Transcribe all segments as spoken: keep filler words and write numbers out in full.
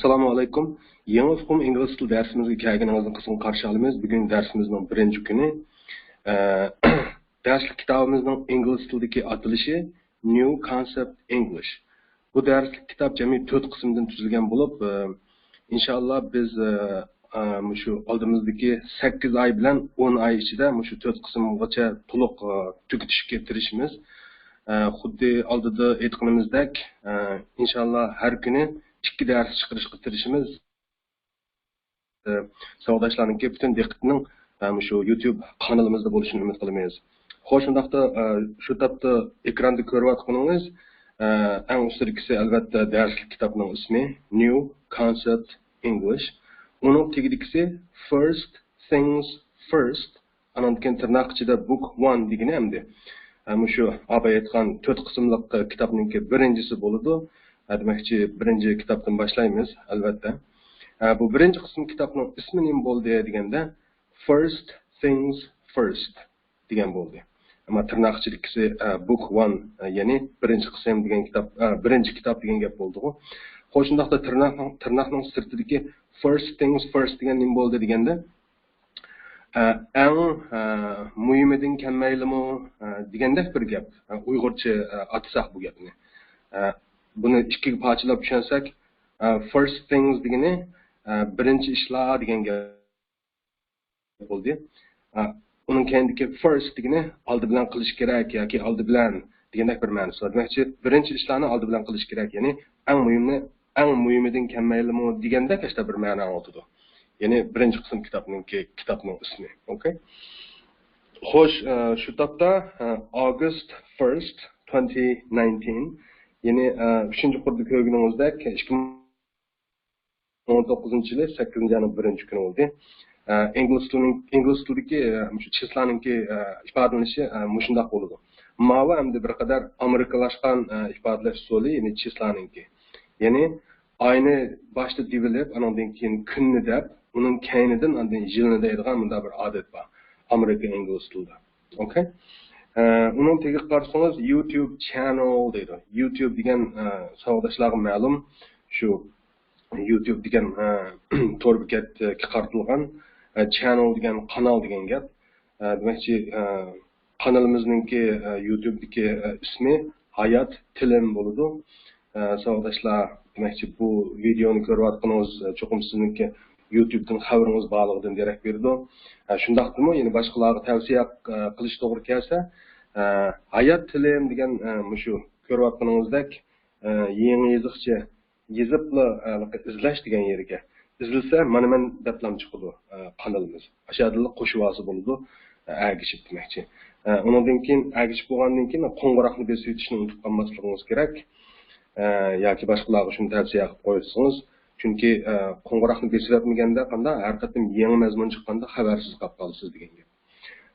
ئەسسالامۇ ئەلەيكۇم. يېڭى ئۇقۇم ئىنگلىز تىل دەرسىمىزگە كەلگىنىڭىزنى قىزغىن قارشى ئالىمىز. بۈگۈن دەرسىمىزنىڭ بىرىنچى كۈنى. ئە، دەرسلىك كىتابىمىزنىڭ ئىنگلىز تىلىدىكى ئاتىلىشى New Concept English. بۇ دەرسلىك كىتاب جەمئىي تۆت قىسىمدىن تۈزۈلگەن بولۇپ، ئە، ئىنشائاللا بىز، ئە، ئە، مۇشۇ ئالدىمىزدىكى سەككىز ئاي بىلەن ئون ئاي ئىچىدە مۇشۇ تۆت قىسىمغىچە تولۇق، ئە، تۈگىتىشكە تىرىشىمىز. ئە، خۇددى ئالدىدا ئېيتقىنىمىزدەك، ئە، ئىنشاللا ھەر كۈنى ئىككى دەرس چىقىرىشقا تىرىشىمىز. ئە، ساۋاقداشلارنىڭكى پۈتۈن دىققىتىنىڭ، ئە، مۇشۇ يۇتيۇب قانىلىمىزدا بولۇشىنى ئۈمىد قىلىمىز. خوش، شۇنداقتا، ئە، شۇ تاپتا ئېكراندا كۆرۈۋاتقىنىڭىز، ئە، ئەڭ ئۈستىدىكىسى ئەلۋەتتە دەرسلىك كىتابنىڭ ئىسمى، New Concept English. ئۇنىڭ تېگىدىكىسى First Things First، ئانىڭدىن كېيىن تىرناق ئىچىدە Book One دېگىنى ئەمدى، ئە، مۇشۇ ئاباي ئېيتقان تۆت قىسىملىق، ئە، كىتابنىڭكى بىرىنچىسى بولىدۇ. ئە، دېمەكچى، بىرىنچى كىتابتىن باشلايمىز، ئەلۋەتتە. ئە، بۇ بىرىنچى قىسىم كىتابنىڭ ئىسمى نېمە بولدى دېگەندە، First Things First دېگەن بولدى. ئەمما تىرناق ئىچىدىكىسى، ئە، Book One، ئە، يەنى بىرىنچى قىسىم دېگەن كىتاب، ئە، بىرىنچى كىتاب دېگەن گەپ بولدىغۇ. خوش، شۇنداقتا تىرناقنىڭ، تىرناقنىڭ سىرتىدىكى First Things First دېگەن نېمە بولدى دېگەندە، ئە، ئەڭ، ئە، مۇھىمىدىن كەلمەيلىمۇ، ئە، دېگەندەك بىر گەپ. ئە، ئۇيغۇرچە، ئە، ئاتىساق بۇ گەپنى. ئە، بۇنى ئىككىگە پارچىلاپ چۈشەنسەك، ئە، First Things دېگىنى، ئە، بىرىنچى ئىشلار دېگەن گەپ بولدى. ئە، ئۇنىڭ كەينىدىكى First دېگىنى ئالدى بىلەن قىلىش كېرەك ياكى ئالدى بىلەن دېگەندەك بىر مەنىسى بار. دېمەكچى، بىرىنچى ئىشلارنى ئالدى بىلەن قىلىش كېرەك، يەنى ئەڭ مۇھىمنى، ئەڭ مۇھىمىدىن كەلمەيلىمۇ دېگەندەك ئاشتا بىر مەنە ئاڭلىتىدۇ. يەنى بىرىنچى قىسىم كىتابنىڭكى، كىتابنىڭ ئىسمى. ئوكەي. خوش، ئە، شۇ تاپتا، ئە، August first، twenty nineteen، يەنى، ئە، ئۈچىنچى قۇردا كۆرگىنىڭىزدەك، ئىككى مىڭ ئون توققۇزىنچى يىلى سەككىزىنچى ئاينىڭ بىرىنچى كۈنى بولدى. ئە، ئىنگلىز تىلىنىڭ، ئىنگلىز تىلىدىكى، ئە، مۇشۇ چىسلانىڭكى، ئە، ئىپادىلىنىشى، ئە، مۇشۇنداق بولىدۇ. ماۋۇ ئەمدى بىر قەدەر ئامېرىكىلاشقان، ئە، ئىپادىلەش ئۇسۇلى، يەنى چىسلانىڭكى. يەنى ئاينى باشتا دېۋىلىپ، ئانىڭدىن كېيىن كۈننى دەپ، ئۇنىڭ كەينىدىن ئاندىن يىلنى دەيدىغان مۇنداق بىر ئادەت بار ئامېرىكا ئىنگلىز تىلىدا. ئوكەي. ئە، ئۇنىڭ تېگىگە قارىسىڭىز، يۇتيۇب چەنەل دەيدۇ. يۇتيۇب دېگەن، ئە، ساۋاقداشلارغا مەلۇم، شۇ يۇتيۇب دېگەن، ئە، تور بېكەتكە قارىتىلغان، ئە، چەنەل دېگەن قانال دېگەن گەپ. ئە، دېمەكچى، ئە، قانىلىمىزنىڭكى، ئە، يۇتيۇبتىكى، ئە، ئىسمى ھايات تىلىم بولىدۇ. ئە، ساۋاقداشلار، دېمەكچى، بۇ ۋىدېئونى كۆرۈۋاتقىنىڭىز، ئە، چوقۇم سىزنىڭكى يۇتيۇبتىن خەۋىرىڭىز بارلىقىدىن دېرەك بېرىدۇ. ئە، شۇنداقتىمۇ يەنە باشقىلارغا تەۋسىيە، ئە، قىلىش توغرا كەلسە، ئە، ھايات تىلىم دېگەن، ئە، مۇشۇ كۆرۈۋاتقىنىڭىزدەك، ئە، يېڭى يېزىقچە يېزىپلا، ئە، ئىزلەش دېگەن يېرىگە ئىزلىسە، مانا مەن دەپلام چىقىدۇ، ئە، قانىلىمىز. ئاشۇ يەردىلا قوشۇۋالسا بولىدۇ، ئە، ئەگىشىپ دېمەكچى. ئە، ئۇنىڭدىن كېيىن، ئەگىشىپ بولغاندىن كېيىن قوڭغۇراقنى بېسىۋېتىشنى ئۇنتۇپ قالماسلىقىڭىز كېرەك. ئە، ياكى باشقىلارغا شۇنى تەۋسىيە قىلىپ قويسىڭىز. چۈنكى، ئە، قوڭغۇراقنى بېسىۋەتمىگەندە قانداق ھەر قېتىم يېڭى مەزمۇن چىققاندا خەۋەرسىز قاپ قالىسىز دېگەن گەپ.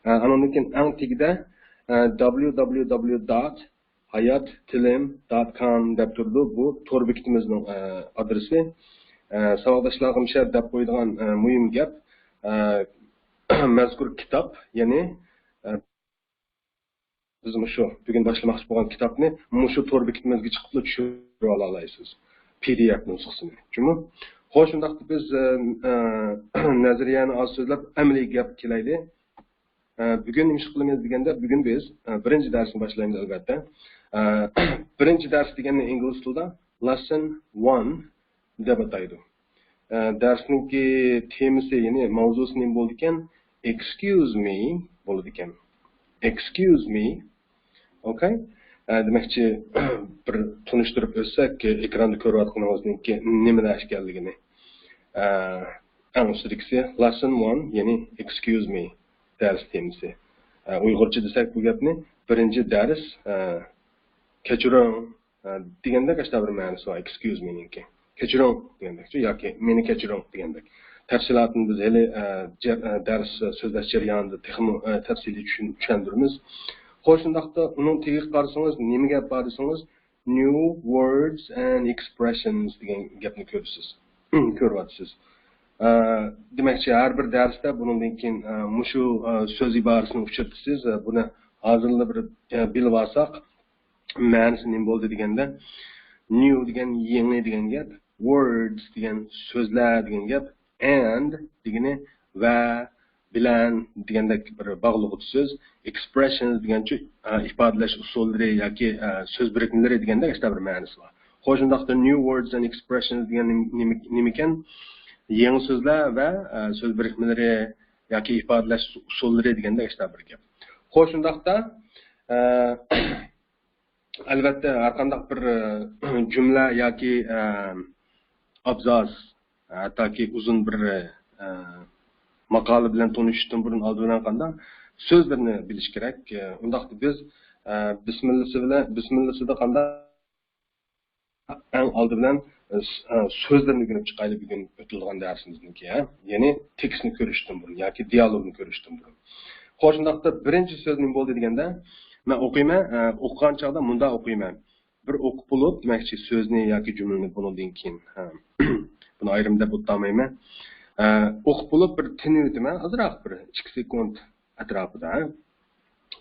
ئە، ئانىڭدىن كېيىن ئەڭ تېگىدە، ئە، www dot ھايات تىلىم دات كام دەپ تۇرىدۇ. بۇ تور بېكىتىمىزنىڭ، ئە، ئادرېسى. ئە، ساۋاقداشلارغا مۇشۇ يەردە دەپ قويىدىغان، ئە، مۇھىم گەپ، ئە، مەزكۇر كىتاب، يەنى، ئە، بىز مۇشۇ بۈگۈن باشلىماقچى بولغان كىتابنى مۇشۇ تور بېكىتىمىزگە چىقىپلا چۈشۈرۈۋالالايسىز. پى دى ئېف نۇسخىسىنى. جۇمۇ؟ خوش، شۇنداقتا بىز، ئە، ئە، نەزەرىيەنى ئاز سۆزلەپ، ئەمەلىي گەپكە كېلەيلى. ئە، بۈگۈن نېمە ئىش قىلىمىز دېگەندە، بۈگۈن بىز، ئە، بىرىنچى دەرسنى باشلايمىز، ئەلۋەتتە. ئە، بىرىنچى دەرس دېگەننى ئىنگلىز تىلىدا lesson one دەپ ئاتايدۇ. ئە، دەرسنىڭكى تېمىسى، يەنى ماۋزۇسى نېمە بولىدىكەن؟ Excuse me بولىدىكەن. Excuse me. ئوكەي. ئە، دېمەكچى، بىر تونۇشتۇرۇپ ئۆتسەك، ئېكراندا كۆرۈۋاتقىنىڭىزنىڭكى نېمىلەر ئىكەنلىكىنى. ئە، ئەڭ ئۈستىدىكىسى lesson one، يەنى excuse me دەرس تېمىسى. ئە، ئۇيغۇرچە دېسەك بۇ گەپنى، بىرىنچى دەرس، ئە، كەچۈرۈڭ، ئە، دېگەندەك ئاشۇنداق بىر مەنىسى بار، excuse me نىڭكى. كەچۈرۈڭ دېگەندەكچۇ، ياكى مېنى كەچۈرۈڭ دېگەندەك. تەپسىلاتىنى بىز ھېلى، ئە، جە-، ئە، دەرس، ئە، سۆزلەش جەريانىدا تېخىمۇ، ئە، تەپسىلىي چۈشەن-، چۈشەندۈرىمىز. خوش، شۇنداقتا ئۇنىڭ تېگىگە قارىسىڭىز، نېمە گەپ بار دېسىڭىز، new words and expressions دېگەن گەپنى كۆرىسىز. كۆرۈۋاتىسىز. ئە، دېمەكچى، ھەر بىر دەرستە بۇنىڭدىن كېيىن، ئە، مۇشۇ، ئە، سۆز ئىبارىسىنى ئۇچرىتىسىز. ئە، بۇنى ھازىرلا بىر، ئە، بىلىۋالساق، مەنىسى نېمە بولدى دېگەندە، new دېگەن يېڭى دېگەن گەپ، Words دېگەن سۆزلەر دېگەن گەپ. And دېگىنى ۋە، بىلەن دېگەندەك بىر باغلىغۇچ سۆز. Expressions دېگەنچۇ، ئە، ئىپادىلەش ئۇسۇللىرى ياكى، ئە، سۆز بىرىكمىلىرى دېگەندەك ئاشۇنداق بىر مەنىسى بار. خوش، شۇنداقتا new words and expressions دېگەن نېمە، نېمە، نېمىكەن؟ يېڭى سۆزلەر ۋە، ئە، سۆز بىرىكمىلىرى ياكى ئىپادىلەش ئۇسۇللىرى دېگەندەك ئاشۇنداق بىر گەپ. خوش، شۇنداقتا، ئە، ئەلۋەتتە، ھەر قانداق بىر، ئە، جۈملە ياكى، ئە، ئابزاس، ھەتتاكى ئۇزۇن بىر، ئە، ماقالە بىلەن تونۇشۇشتىن بۇرۇن ئالدى بىلەن قانداق سۆزلىرىنى بىلىش كېرەك. ئە، ئۇنداقتا بىز، ئە، بىسمىللىسى بىلەن، بىسمىللىسىدا قانداق ئەڭ ئالدى بىلەن، ئە، س-، ئە، سۆزلىرىنى ئۆگىنىپ چىقايلى بۈگۈن ئۆتۈلىدىغان دەرسىمىزنىڭكى، ھە؟ يەنى تېكىستنى كۆرۈشتىن بۇرۇن ياكى دىيالوگنى كۆرۈشتىن بۇرۇن. خوش، شۇنداقتا بىرىنچى سۆز نېمە بولدى دېگەندە، مەن ئوقۇيمەن، ئە، ئوقۇغان چاغدا مۇنداق ئوقۇيمەن. بىر ئوقۇپ بولۇپ، دېمەكچى، سۆزنى ياكى جۈملىنى بۇنىڭدىن كېيىن، ھە، بۇنى ئايرىم دەپ ئۆتەلمەيمەن. ئە، ئوقۇپ بولۇپ بىر تىنىۋېتىمەن، ئازراق بىر ئىككى سېكۇنت ئەتراپىدا، ھە.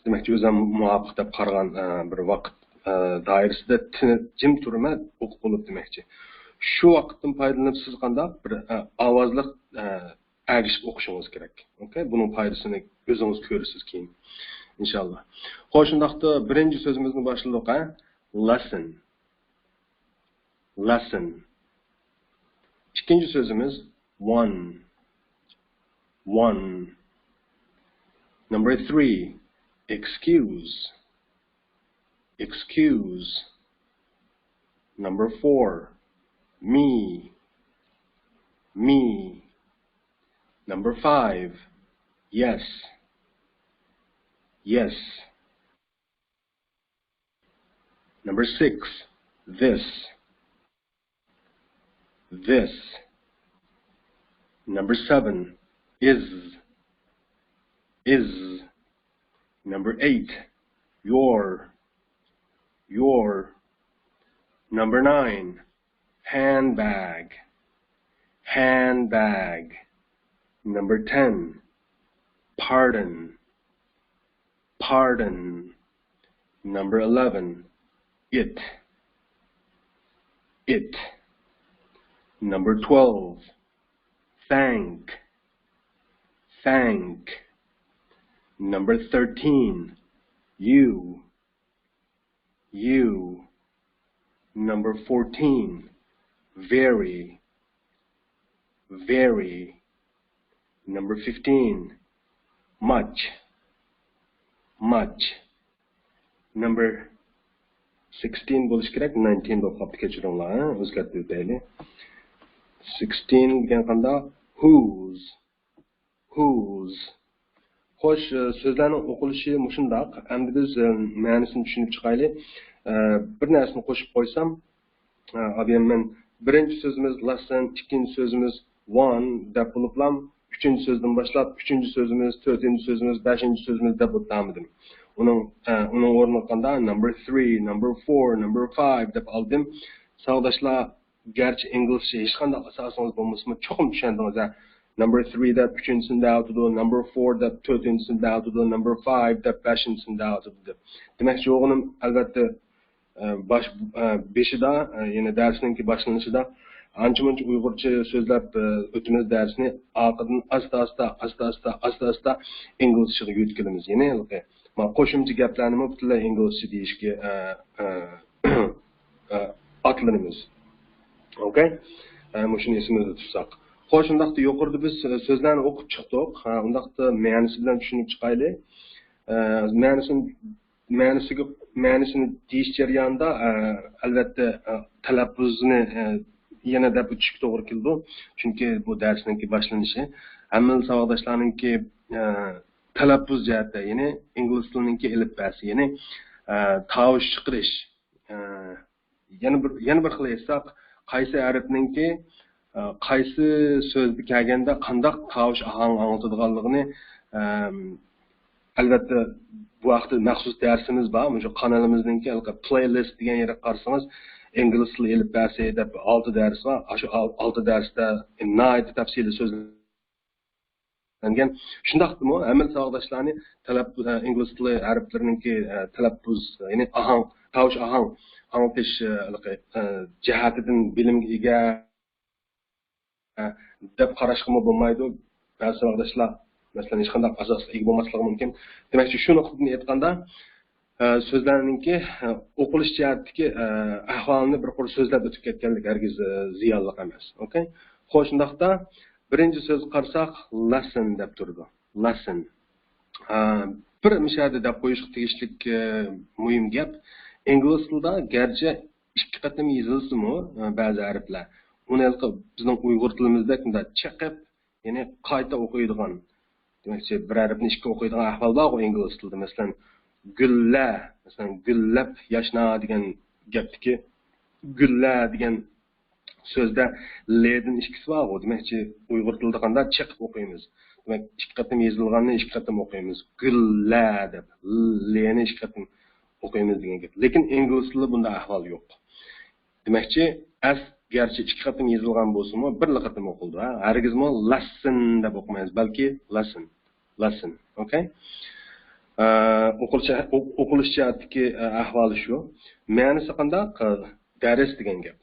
دېمەكچى، ئۆزۈم مۇۋاپىق دەپ قارىغان، ئە، بىر ۋاقىت، ئە، دائىرىسىدە تىنىپ جىم تۇرىمەن، ئوقۇپ بولۇپ دېمەكچى. شۇ ۋاقىتتىن پايدىلىنىپ سىز قانداق بىر، ئە، ئاۋازلىق، ئە، ئەگىشىپ ئوقۇشىڭىز كېرەك. ئوكەي؟ بۇنىڭ پايدىسىنى ئۆزىڭىز كۆرىسىز كېيىن، ئىنشاللا. خوش، شۇنداقتا بىرىنچى سۆزىمىزنى باشلىدۇق، ھە؟ Lesson. Lesson. ئىككىنچى سۆزىمىز one. One. Number three, excuse. Excuse. Number four, me. Me. Number five, yes. Yes. Number six, this. This. Number seven, is. Is. Number eight, your. Your. Number nine, handbag. Handbag. Number ten, pardon. Pardon. Number eleven, it. It. Number twelve, thank. Thank. Number thirteen, you. You. Number fourteen, very. Very. Number fifteen, much. Much. Number sixteen بولۇشى كېرەك، nineteen بولۇپ قاپتۇ، كەچۈرۈڭلار، ھە؟ ئۆزگەرتىۋېتەيلى. Sixteen دېگەن قانداق؟ Whose. Whose. خوش، سۆزلەرنىڭ ئوقۇلۇشى مۇشۇنداق. ئەمدى بىز، ئە، مەنىسىنى چۈشىنىپ چىقايلى. ئە، بىر نەرسىنى قوشۇپ قويسام، ئە، ئابىيەن مەن بىرىنچى سۆزىمىز lesson، ئىككىنچى سۆزىمىز one دەپ بولۇپلام، ئۈچىنچى سۆزدىن باشلاپ، ئۈچىنچى سۆزىمىز، تۆتىنچى سۆزىمىز، بەشىنچى سۆزىمىز دەپ ئۆتەلمىدىم. ئۇنىڭ، ئە، ئۇنىڭ ئورنىغا قانداق number three، number four، number five دەپ ئالدىم. ساۋاقداشلار، گەرچە ئىنگلىزچە ھېچقانداق ئاساسىڭىز بولمىسىمۇ، چوقۇم چۈشەندىڭىز، ھە. Number three دەپ ئۈچىنچىسىنى دەۋاتىدۇ، number four دەپ تۆتىنچىسىنى دەۋاتىدۇ، number five دەپ بەشىنچىسىنى دەۋاتىدۇ دەپ. دېمەكچى بولغىنىم، ئەلۋەتتە، ئە، باش، ئە، بېشىدا، ئە، يەنى دەرسنىڭكى باشلىنىشىدا ئانچە-مۇنچە ئۇيغۇرچە سۆزلەپ، ئە، ئۆتىمىز دەرسنى، ئارقىدىن ئاستا-ئاستا، ئاستا-ئاستا، ئاستا-ئاستا ئىنگلىزچىغا يۆتكىلىمىز. يەنى ھېلىقى ما قوشۇمچە گەپلەرنىمۇ پۈتۈنلەي ئىنگلىزچە دېيىشكە، ئە، ئە، ئە، ئاتلىنىمىز. ئوكەي؟ ئە، مۇشۇنى ئېسىمىزدە تۇتساق. خوش، ئۇنداقتا يۇقىرىدا بىز، ئە، سۆزلەرنى ئوقۇپ چىقتۇق. ھە، ئۇنداقتا مەنىسى بىلەن چۈشىنىپ چىقايلى. ئە، مەنىسىنى، مەنىسىگە، مەنىسىنى دېيىش جەريانىدا، ئە، ئەلۋەتتە، ئە، تەلەپپۇزنى، ئە، يەنە دەپ ئۆتۈشكە توغرا كېلىدۇ. چۈنكى بۇ دەرسنىڭكى باشلىنىشى. ھەممىلا ساۋاقداشلارنىڭكى، ئە، تەلەپپۇز جەھەتتە، يەنى ئىنگلىز تىلىنىڭكى ئېلىپبەسى، يەنى، ئە، تاۋۇش چىقىرىش، ئە، يەنە بىر، يەنە بىر خىل ئېيتساق، قايسى ھەرپنىڭكى، ئە، قايسى سۆزدە كەلگەندە قانداق تاۋۇش ئاھاڭ ئاڭلىتىدىغانلىقىنى، ئەم، ئەلۋەتتە، بۇ ھەقتە مەخسۇس دەرسىمىز بار. مۇشۇ قانىلىمىزنىڭكى ھېلىقى پلەيلىست دېگەن يەرگە قارىسىڭىز، ئىنگلىز تىلى ئېلىپبەسى دەپ ئالتە دەرس بار. ئاشۇ ئال-، ئالتە دەرستە ناھايىتى تەپسىلىي سۆزلەنگەن. شۇنداقتىمۇ ھەممىلا ساۋاقداشلارنى تەلەپ-، ئە، ئىنگلىز تىلى ھەرپلىرىنىڭكى، ئە، تەلەپپۇز، يەنى ئاھاڭ، تاۋۇش ئاھاڭ ئاڭلىتىش، ئە، ھېلىقى، ئە، جەھەتتىن بىلىمگە ئىگە، دەپ قاراشقىمۇ بولمايدۇ. بەزى ساۋاقداشلار، مەسىلەن، ھېچقانداق ئاساسقا ئىگە بولماسلىقى مۇمكىن. دېمەكچى، شۇ نۇقتىدىن ئېيتقاندا، ئە، سۆزلەرنىڭكى، ئە، ئوقۇلۇش جەھەتتىكى، ئە، ئەھۋالىنى بىر قۇر سۆزلەپ ئۆتۈپ كەتكەنلىك ھەرگىز، ئە، زىيانلىق ئەمەس. ئوكەي؟ خوش، شۇنداقتا بىرىنچى سۆزگە قارىساق، لېسسون دەپ تۇرىدۇ. لېسسون. ئە، بىر مۇشۇ يەردە دەپ قويۇشقا تېگىشلىك، ئە، مۇھىم گەپ، ئىنگلىز تىلىدا گەرچە ئىككى قېتىم يېزىلسىمۇ، ئە، بەزى ھەرپلەر، ئۇنى ھېلىقى بىزنىڭ ئۇيغۇر تىلىمىزدەك مۇنداق چېقىپ، يەنى قايتا ئوقۇيدىغان، دېمەكچى، بىر ھەرپنى ئىككى ئوقۇيدىغان ئەھۋال بارغۇ ئىنگلىز تىلىدا. مەسىلەن، گۈللە، مەسىلەن، گۈللەپ ياشنا دېگەن گەپتىكى گۈللە دېگەن سۆزدە لېدىن ئىككىسى بارغۇ. دېمەكچى، ئۇيغۇر تىلىدا قانداق چېقىپ ئوقۇيمىز؟ دېمەك، ئىككى قېتىم يېزىلغاننى ئىككى قېتىم ئوقۇيمىز. گۈللە دەپ، لېنى ئىككى قېتىم ئوقۇيمىز دېگەن گەپ. لېكىن ئىنگلىز تىلىدا بۇنداق ئەھۋال يوق. دېمەكچى، ئەس گەرچە ئىككى قېتىم يېزىلغان بولسىمۇ، بىرلا قېتىم ئوقۇلىدۇ. ھە؟ ھەرگىزمۇ لېسسون دەپ ئوقۇمايمىز، بەلكى لېسسون. لېسسون. ئوكەي؟ ئە، ئوقۇلۇش، ئوق-، ئوقۇلۇش جەھەتتىكى، ئە، ئەھۋالى شۇ. مەنىسى قانداق؟ ئە، دەرس دېگەن گەپ.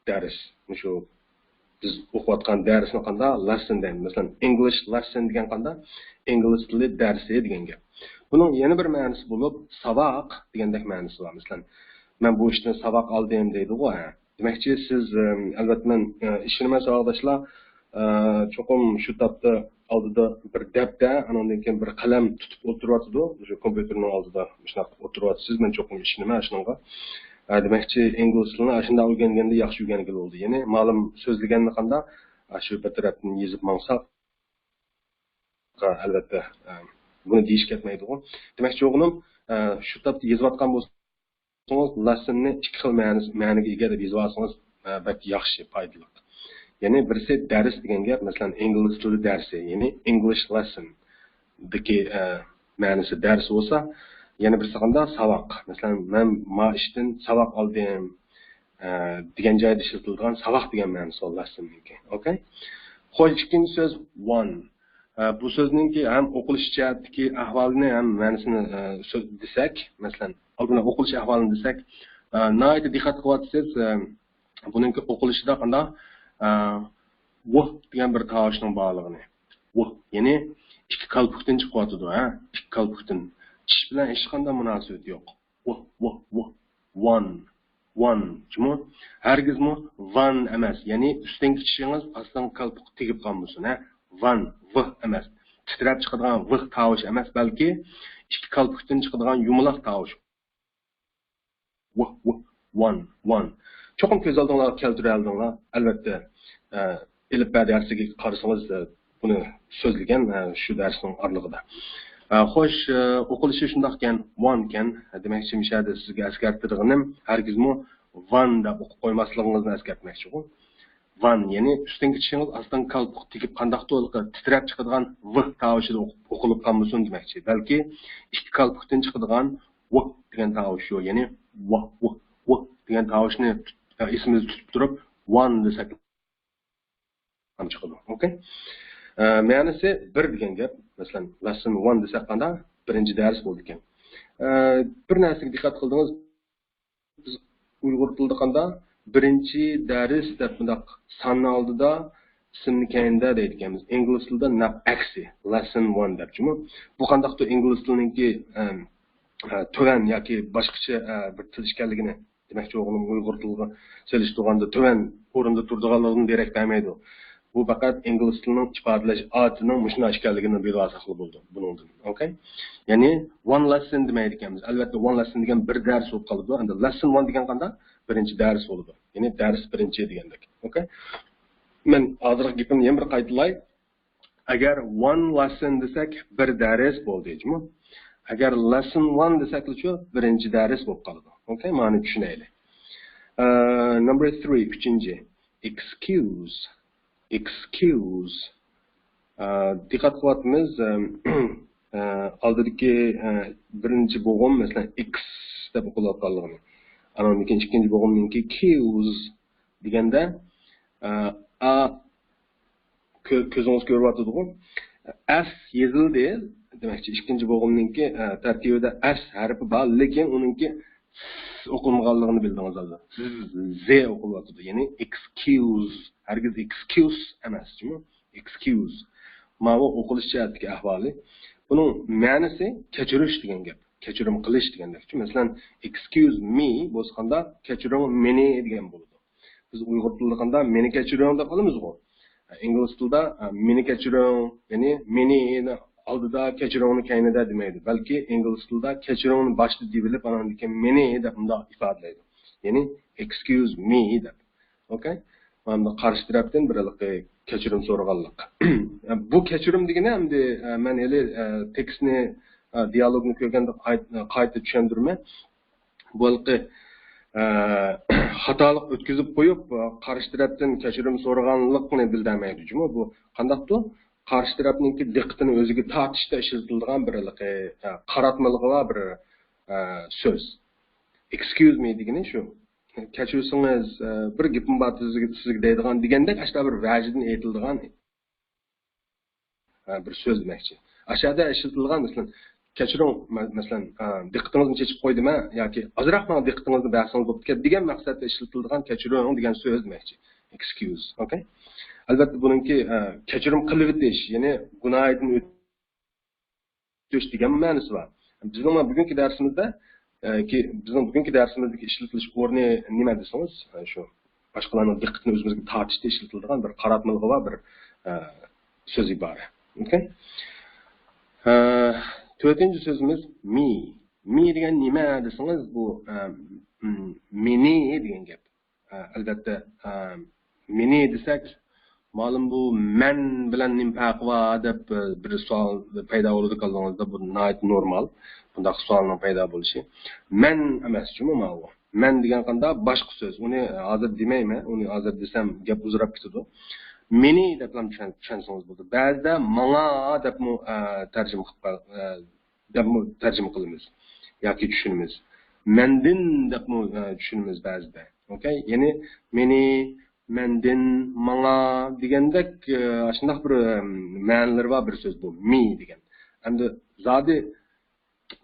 دەرس. مۇشۇ بىز ئوقۇۋاتقان دەرسنى قانداق؟ لېسسون دەيمىز. مەسىلەن، ئىنگلىش لېسسون دېگەن قانداق؟ ئىنگلىز تىلى دەرسى دېگەن گەپ. بۇنىڭ يەنە بىر مەنىسى بولۇپ، ساۋاق دېگەندەك مەنىسى بار. مەسىلەن، مەن بۇ ئىشتىن ساۋاق ئالدىم دەيدىغۇ، ھە. دېمەكچى، سىز، ئەم، ئەلۋەتتە، مەن، ئە، ئىشىنىمەن، ساۋاقداشلار، ئە، چوقۇم شۇ تاپتا ئالدىدا بىر دەپتەر، ئانىڭدىن كېيىن بىر قەلەم تۇتۇپ ئولتۇرۇۋاتىدۇ. شۇ كومپيۇتېرنىڭ ئالدىدا مۇشۇنداق ئولتۇرۇۋاتىسىز. مەن چوقۇم ئىشىنىمەن شۇنىڭغا. ئە، دېمەكچى، ئىنگلىز تىلىنى ئاشۇنداق ئۆگەنگەندە ياخشى ئۆگەنگىلى بولدى. يەنى مالىم سۆزلىگەندە قانداق، ئە، شۇ بىر تەرەپتىن يېزىپ ماڭساق، ئەلۋەتتە، ئە، بۇنى دېيىش كەتمەيدىغۇ. دېمەكچى بولغىنىم، ئە، شۇ تاپتا يېزىۋاتقان بولسىڭىز، لېسسوننى ئىككى خىل مەنىسى، مەنىگە ئىگە دەپ يېزىۋالسىڭىز، ئە، بەك ياخشى، پايدىلىق. يەنى بىرسى دەرس دېگەن گەپ، مەسىلەن، ئىنگلىز تىلى دەرسى، يەنى ئىنگلىش لېسسون دىكى، ئە، مەنىسى دەرس بولسا، يەنە بىرسى قانداق؟ ساۋاق. مەسىلەن، مەن ما ئىشتىن ساۋاق ئالدىم، ئە، دېگەن جايدا ئىشلىتىلىدىغان ساۋاق دېگەن مەنىسى بار لېسسوننىڭكى. ئوكەي؟ خوش، ئىككىنچى سۆز ۋان. ئە، بۇ سۆزنىڭكى ھەم ئوقۇلۇش جەھەتتىكى ئەھۋالىنى ھەم مەنىسىنى، ئە، سۆ-، دېسەك، مەسىلەن، ئالدىن ئوقۇلۇش ئەھۋالىنى دېسەك، ئە، ناھايىتى دىققەت قىلىۋاتىسىز، ئە، بۇنىڭكى ئوقۇلۇشىدا قانداق، ئە، ۋۇھ دېگەن بىر تاۋۇشنىڭ بارلىقىنى. ۋۇھ، يەنى ئىككى كالپۇكتىن چىقىۋاتىدۇ، ھە؟ ئىككى كالپۇكتىن. چىش بىلەن ھېچقانداق مۇناسىۋىتى يوق. ۋۇھ، ۋۇھ، ۋۇھ. ۋان. ۋان. جۇمۇ؟ ھەرگىزمۇ ۋان ئەمەس. يەنى ئۈستۈنكى چىشىڭىز ئاستىنقى كالپۇكقا تېگىپ قالمىسۇن، ھە؟ ۋان، ۋىھ ئەمەس. تىترەپ چىقىدىغان ۋىھ تاۋۇش ئەمەس، بەلكى ئىككى كالپۇكتىن چىقىدىغان يۇمىلاق تاۋۇش. ۋىھ، ۋىھ، ۋان، ۋان. چوقۇم كۆز ئالدىڭلارغا كەلتۈرەلىدىڭلار. ئەلۋەتتە، ئە، ئېلىپبە دەرسىگە قارىسىڭىز، ئە، بۇنى سۆزلىگەن، ئە، شۇ دەرسنىڭ ئارىلىقىدا. ئە، خوش، ئە، ئوقۇلۇشى شۇنداقكەن، ۋانكەن. دېمەكچى، مۇشۇ يەردە سىزگە ئەسكەرتىدىغىنىم، ھەرگىزمۇ ۋان دەپ ئوقۇپ قويماسلىقىڭىزنى ئەسكەرتمەكچىغۇ. ۋان، يەنى ئۈستۈنكى چىشىڭىز ئاستىنقى كالپۇكقا تېگىپ قانداقتۇ تىترەپ چىقىدىغان ۋىھ تاۋۇشىدا ئوقۇپ، ئوقۇلۇپ قالمىسۇن دېمەكچى. بەلكى ئىككى كالپۇكتىن چىقىدىغان ۋىھ دېگەن تاۋۇش شۇ. يەنى ۋاھ، ۋۇھ، ۋىھ دېگەن تاۋۇشنى تۇت-، ئېسىمىزدە تۇتۇپ تۇرۇپ، ۋان دېسەك چىقىدۇ. ئوكەي؟ ئە، مەنىسى بىر دېگەن گەپ. مەسىلەن، لېسسون ۋان دېسەك قانداق؟ بىرىنچى دەرس بولىدىكەن. ئە، بىر نەرسىگە دىققەت قىلدىڭىز، بىز ئۇيغۇر تىلىدا قانداق؟ بىرىنچى دەرس دەپ مۇنداق ساننى ئالدىدا، ئىسىمنى كەينىدە دەيدىكەنمىز. ئىنگلىز تىلىدا نەق ئەكسى، لېسسون ۋان دەپ جۇمۇ. بۇ قانداقتۇر ئىنگلىز تىلىنىڭكى، ئەم، ئە، تۆۋەن ياكى باشقىچە، ئە، بىر تىل ئىكەنلىكىنى دېمەكچى بولغىنىم، ئۇيغۇر تىلىغا سېلىشتۇرغاندا تۆۋەن ئورۇندا تۇرىدىغانلىقىدىن دېرەك بەرمەيدۇ. بۇ پەقەت ئىنگلىز تىلىنىڭ ئىپادىلەش ئادىتىنىڭ مۇشۇنداق ئىكەنلىكىنى بىلىۋالساقلا بولىدۇ بۇنىڭدىن. ئوكەي؟ يەنى ۋان لېسسون دېمەيدىكەنمىز. ئەلۋەتتە، ۋان لېسسون دېگەن بىر دەرس بولۇپ قالىدۇ. ئەمدى لېسسون ۋان دېگەن قانداق؟ بىرىنچى دەرس بولىدۇ. يەنى دەرس بىرىنچى دېگەندەك. ئوكەي؟ مەن ھازىرقى گېپىمنى يەنە بىر قايتىلاي. ئەگەر ۋان لېسسون دېسەك، بىر دەرس بولدى، جۇمۇ. ئەگەر لېسسون ۋان دېسەكلىچۇ، بىرىنچى دەرس بولۇپ قالىدۇ. ئوكەي، مانا چۈشىنەيلى. ئە، نمبر تھرى، ئۈچىنچى. ئېكسكيۇز. ئېكسكيۇز. ئە، دىققەت قىلىۋاتىمىز، ئە، ئە، ئالدىدىكى، ئە، بىرىنچى بوغۇم، مەسىلەن، ئېكس دەپ ئوقۇلۇۋاتقانلىقىنى. ئانىڭدىن كېيىن ئىككىنچى بوغۇمنىڭكى كيۇز دېگەندە، ئە، ئا، كۆ-، كۆزىڭىز كۆرۈۋاتىدىغۇ؟ ئەس يېزىلدى. دېمەكچى، ئىككىنچى بوغۇمنىڭكى، ئە، تەركىبىدە ئەس ھەرپى بار، لېكىن ئۇنىڭكى ئوقۇلمىغانلىقىنى بىلدىڭىز ھازىر. سىز زې ئوقۇلۇۋاتىدۇ. يەنى excuse، ھەرگىز excuse ئەمەس، جۇمۇ؟ Excuse. ماۋۇ ئوقۇلۇش جەھەتتىكى ئەھۋالى. بۇنىڭ مەنىسى كەچۈرۈش دېگەن گەپ. كەچۈرۈم قىلىش دېگەندەك. مەسىلەن، excuse me بولسا قانداق؟ كەچۈرۈڭ مېنى دېگەن بولىدۇ. بىز ئۇيغۇر تىلىدا قانداق؟ مېنى كەچۈرۈڭ دەپ قالىمىزغۇ. ئىنگلىز تىلىدا، ئە، مېنى كەچۈرۈڭ، يەنى مېنى ئالدىدا، كەچۈرۈڭنى كەينىدە دېمەيدۇ. بەلكى ئىنگلىز تىلىدا كەچۈرۈڭنى باشتا دېيىۋېلىپ، ئانان كېيىن مېنى دەپ مۇنداق ئىپادىلەيدۇ. يەنى excuse me دەپ. ئوكەي؟ مانا قارشى تەرەپتىن بىر ھېلىقى كەچۈرۈم سورىغانلىق. بۇ كەچۈرۈم دېگىنى ئەمدى، ئە، مەن ھېلى، ئە، تېكىستنى، ئە، دىيالوگنى كۆرگەندە قايت-، قايتا چۈشەندۈرىمەن. بۇ ھېلىقى، ئە، خاتالىق ئۆتكۈزۈپ قويۇپ، ئە، قارشى تەرەپتىن كەچۈرۈم سورىغانلىقنى بىلدۈرمەيدۇ جۇمۇ. بۇ قانداقتۇ؟ قارشى تەرەپنىڭكى دىققىتىنى ئۆزىگە تارتىشتا ئىشلىتىلىدىغان بىر ھېلىقى، ئە، قاراتمىلىقى بار بىر، ئە، سۆز. Excuse me دېگىنى شۇ. كەچۈرسىڭىز، ئە، بىر گېپىم بار سىزگە، سىزگە دەيدىغان دېگەندەك ئاشۇنداق بىر ۋەجىدىن ئېيتىلىدىغان، ئە، بىر سۆز دېمەكچى. ئاشۇ يەردە ئىشلىتىلىدىغان، مەسىلەن، كەچۈرۈڭ، مە-، مەسىلەن، ئە، دىققىتىڭىزنى چېچىپ قويدۇم، ھە، ياكى ئازراق ماڭا دىققىتىڭىزنى بەرسىڭىز بوپتىكەن دېگەن مەقسەتتە ئىشلىتىلىدىغان كەچۈرۈڭ دېگەن سۆز دېمەكچى. Excuse، ئوكەي؟ ئەلۋەتتە، بۇنىڭكى، ئە، كەچۈرۈم قىلىۋېتىش، يەنى گۇناھىدىن ئۆتۈش دېگەن مەنىسى بار. بىزنىڭ مانا بۈگۈنكى دەرسىمىزدە، ئە، كى-، بىزنىڭ بۈگۈنكى دەرسىمىزدىكى ئىشلىتىلىش ئورنى نېمە دېسىڭىز، ئە، شۇ باشقىلارنىڭ دىققىتىنى ئۆزىمىزگە تارتىشتا ئىشلىتىلىدىغان بىر قاراتمىلىقى بار بىر، ئە، سۆز ئىبارە. ئوكەي؟ ئە، تۆتىنچى سۆزىمىز me. Me دېگەن نېمە دېسىڭىز، بۇ، ئە، م-، مېنى دېگەن گەپ. ئە، ئەلۋەتتە، ئە، مېنى دېسەك، مەلۇم بۇ مەن بىلەن نېمە پەرقى بار دەپ، ئە، بىر سوئال پەيدا بولىدۇ كاللىڭىزدا. بۇ ناھايىتى نورمال، بۇنداق سوئالنىڭ پەيدا بولۇشى. مەن ئەمەس جۇمۇ ماۋۇ. مەن دېگەن قانداق باشقا سۆز. ئۇنى ھازىر دېمەيمەن. ئۇنى ھازىر دېسەم گەپ ئۇزىراپ كېتىدۇ. مېنى دەپلا چۈشەن-، چۈشەنسىڭىز بولىدۇ. بەزىدە ماڭا دەپمۇ، ئە، تەرجىمە قىلىپ قال-، ئە، دەپمۇ تەرجىمە قىلىمىز ياكى چۈشىنىمىز. مەندىن دەپمۇ، ئە، چۈشىنىمىز بەزىدە. ئوكەي؟ يەنى مېنى، مەندىن، ماڭا دېگەندەك، ئە، ئاشۇنداق بىر، ئە، مەنىلىرى بار بىر سۆز بۇ، me دېگەن. ئەمدى زادى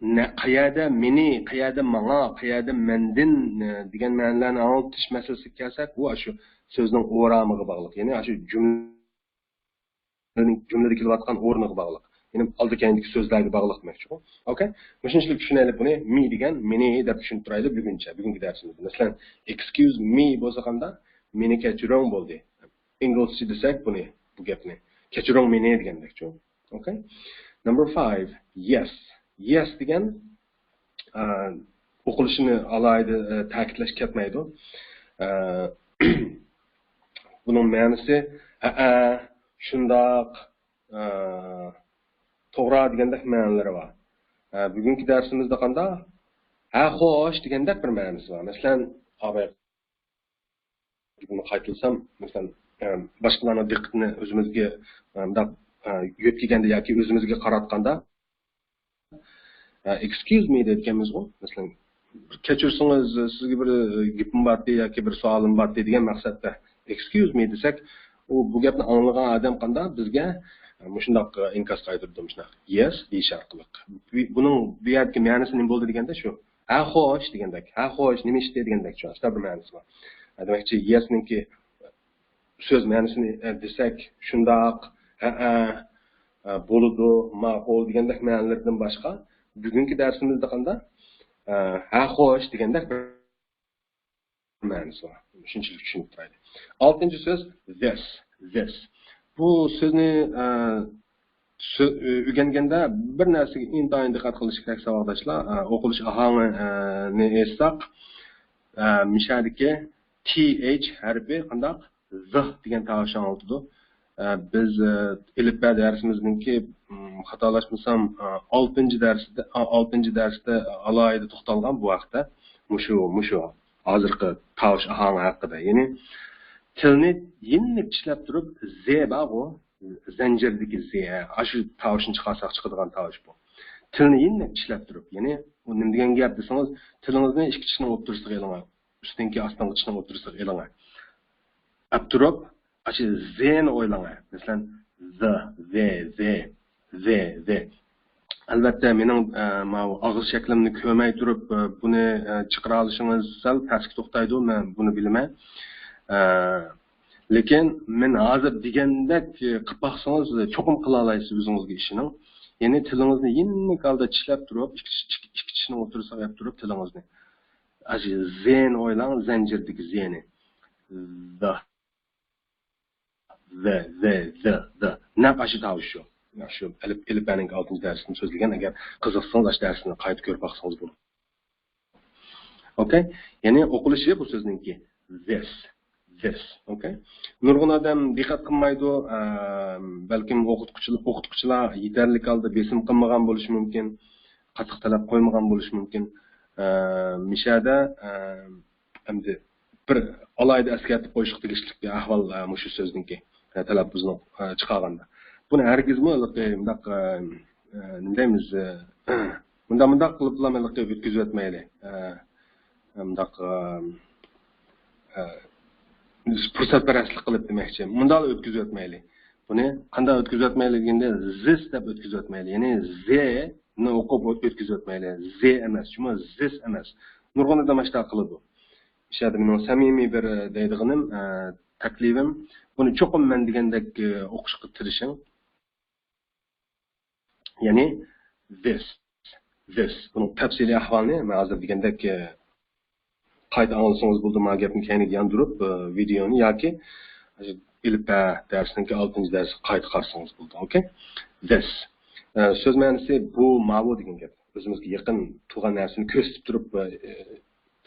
نە-، قەيەردە مېنى، قەيەردە ماڭا، قەيەردە مەندىن، ئە، دېگەن مەنىلەرنى ئاڭلىتىش مەسىلىسىگە كەلسەك، ئۇ ئاشۇ سۆزنىڭ ئورامىغا باغلىق. يەنى ئاشۇ جۈملە جۈملىدە كېلىۋاتقان ئورنىغا باغلىق. يەنى ئالدى كەينىدىكى سۆزلەرگە باغلىق دېمەكچىغۇ. ئوكەي؟ مۇشۇنچىلىك چۈشىنەيلى بۇنى. Me دېگەن مېنى دەپ چۈشىنىپ تۇرايلى بۈگۈنچە، بۈگۈنكى دەرسىمىزدە. مەسىلەن، excuse me بولسا قانداق؟ مېنى كەچۈرۈڭ بولدى. ئىنگلىزچە دېسەك بۇنى، بۇ گەپنى. كەچۈرۈڭ مېنى دېگەندەكچۇ. ئوكەي؟ Number five, yes. Yes دېگەن ئە، ئوقۇلۇشىنى ئالاھىدە، ئە، تەكىتلەش كەتمەيدۇ. ئە، بۇنىڭ مەنىسى، ھەئە، شۇنداق، ئە، توغرا دېگەندەك مەنىلىرى بار. ئە، بۈگۈنكى دەرسىمىزدە قانداق؟ ھە، خوش دېگەندەك بىر مەنىسى بار. مەسىلەن، ئاباي قايتۇرسام، مەسىلەن، ئە، باشقىلارنىڭ دىققىتىنى ئۆزىمىزگە، ئە، مۇنداق، ئە، يۆتكىگەندە ياكى ئۆزىمىزگە قاراتقاندا، ئە، excuse me دەيدىكەنمىزغۇ. مەسىلەن، بىر كەچۈرسىڭىز، سىزگە بىر، ئە، گېپىم بارتى ياكى بىر سوئالىم بارتى دېگەن مەقسەتتە excuse me دېسەك، ئۇ بۇ گەپنى ئاڭلىغان ئادەم قانداق بىزگە، ئە، مۇشۇنداق، ئە، ئىنكاس قايتۇرىدۇ، مۇشۇنداق yes دېيىش ئارقىلىق. بۇ-، بۇنىڭ بۇ يەردىكى مەنىسى نېمە بولدى دېگەندە شۇ. ھە خوش دېگەندەك. ھە خوش، نېمە ئىشتى دېگەندەك شۇ. شۇنداق بىر مەنىسى بار. ئە، دېمەكچى، yes نىڭكى سۆز مەنىسىنى، ئە، دېسەك، شۇنداق، ھەئە، ئە، بولىدۇ، ماقۇل دېگەندەك مەنىلىرىدىن باشقا، بۈگۈنكى دەرسىمىزدە قانداق؟ ئە، ھە خوش دېگەندەك بىر مەنىسى بار. شۇنچىلىك چۈشىنىپ تۇرايلى. ئالتىنچى سۆز this، this. بۇ سۆزنى، ئە، سۆ-، ئۆ-، ئۆگەنگەندە بىر نەرسىگە ئىنتايىن دىققەت قىلىش كېرەك، ساۋاقداشلار. ئە، ئوقۇلۇش ئاھاڭىنى ئېيتساق، ئە، مىشەدىكى th ھەرپى قانداق؟ ز دېگەن تاۋۇشنى ئاڭلىتىدۇ. ئە، بىز، ئە، ئېلىپبە دەرسىمىزنىڭكى، م، خاتالاشمىسام، ئە، ئالتىنچى دەرستە، ئە، ئالتىنچى دەرستە ئالاھىدە توختالغان بۇ ھەقتە. مۇشۇ، مۇشۇ ھازىرقى تاۋۇش ئاھاڭى ھەققىدە. يەنى تىلنى يېنىك چىشلەپ تۇرۇپ، ز بارغۇ، زەنجىردىكى ز، ئاشۇ تاۋۇشنى چىقارساق چىقىدىغان تاۋۇش بۇ. تىلنى يېنىك چىشلەپ تۇرۇپ، يەنى ئۇ نېمە دېگەن گەپ دېسىڭىز، تىلىڭىزنى ئىككى چىشنىڭ ئوتتۇرىسىغا ئېلىڭ، ئۈستۈنكى ئاستىنقى چىشنىڭ ئوتتۇرىسىغا ئېلىڭ. ئەپ تۇرۇپ، ئاشۇ زنى ئويلاڭ. مەسىلەن، ز، ز، ز، ز، ز. ئەلۋەتتە، مېنىڭ، ئە، ماۋۇ ئاغزى شەكلىمنى كۆرمەي تۇرۇپ، ئە، بۇنى، ئە، چىقىرالىشىڭىز سەل تەسكە توختايدۇ، مەن بۇنى بىلىمەن. ئە، لېكىن مەن ھازىر دېگەندەك، ئە، قىلىپ باقسىڭىز، چوقۇم قىلالايسىز، ئۆزىڭىزگە ئىشىنىڭ. يەنى تىلىڭىزنى يېنىك ھالدا چىشلەپ تۇرۇپ، ئىككى، ئىككى، ئىككى چىشنىڭ ئوتتۇرىسىغا ئەپ تۇرۇپ تىلىڭىزنى. ئاشۇ زېنى ئويلاڭ، زەنجىردىكى زېنى. زا. ۋ، ۋ، ز، د. نەق ئاشۇ تاۋۇش شۇ. شۇ ئەلىپ، ئېلىپبەنىڭ ئالتىنچى دەرسىنى سۆزلىگەن. ئەگەر قىزىقسىڭىز، ئاشۇ دەرسنى قايتا كۆرۈپ باقسىڭىز بولىدۇ. ئوكەي؟ يەنى ئوقۇلۇشى بۇ سۆزنىڭكى this، this. ئوكەي؟ نۇرغۇن ئادەم دىققەت قىلمايدۇ. ئە، بەلكىم ئوقۇتقۇچىلار، ئوقۇتقۇچىلار يېتەرلىك ھالدا بېسىم قىلمىغان بولۇشى مۇمكىن. قاتتىق تەلەپ قويمىغان بولۇشى مۇمكىن. ئە، مىشەدە، ئە، ئەمدى بىر ئالاھىدە ئەسكەرتىپ قويۇشقا تېگىشلىك بىر ئەھۋال، ئە، مۇشۇ سۆزنىڭكى، ئە، تەلەپپۇزنى، ئە، چىقارغاندا. بۇنى ھەرگىزمۇ ھېلىقى مۇنداق، ئە، ئە، نېمە دەيمىز، ئە، مۇنداق، مۇنداق قىلىپلا ھېلىقى ئۆتكۈزۈۋەتمەيلى. ئە، مۇنداق، ئە، ئە، پۇرسەتپەرەسلىك قىلىپ دېمەكچى. مۇنداقلا ئۆتكۈزۈۋەتمەيلى. بۇنى قانداق ئۆتكۈزۈۋەتمەيلى دېگەندە، زىس دەپ ئۆتكۈزۈۋەتمەيلى. يەنى زې نى ئوقۇپ ئۆتكۈزۈۋەتمەيلى. زې ئەمەس، شۇمۇ زىس ئەمەس. نۇرغۇن ئادەم ئاشۇنداق قىلىدۇ. ئىشەدە مېنىڭ سەمىمىي بىر، ئە، دەيدىغىنىم، ئە، تەكلىپىم، بۇنى چوقۇم مەن دېگەندەك، ئە، ئوقۇشقا تىرىشىڭ. يەنى this، this. بۇنىڭ تەپسىلىي ئەھۋالىنى مەن ھازىر دېگەندەك، ئە، قايتا ئاڭلىسىڭىز بولىدۇ، ما گەپنى كەينىگە ياندۇرۇپ، ئە، ۋىدېونى ياكى ئېلىپبە دەرسنىڭكى ئالتىنچى دەرسىگە قايتا قارىسىڭىز بولىدۇ. ئوكەي؟ This. ئە، سۆز مەنىسى بۇ، ماۋۇ دېگەن گەپ. ئۆزىمىزگە يېقىن تۇرغان نەرسىنى كۆرسىتىپ تۇرۇپ، ئە،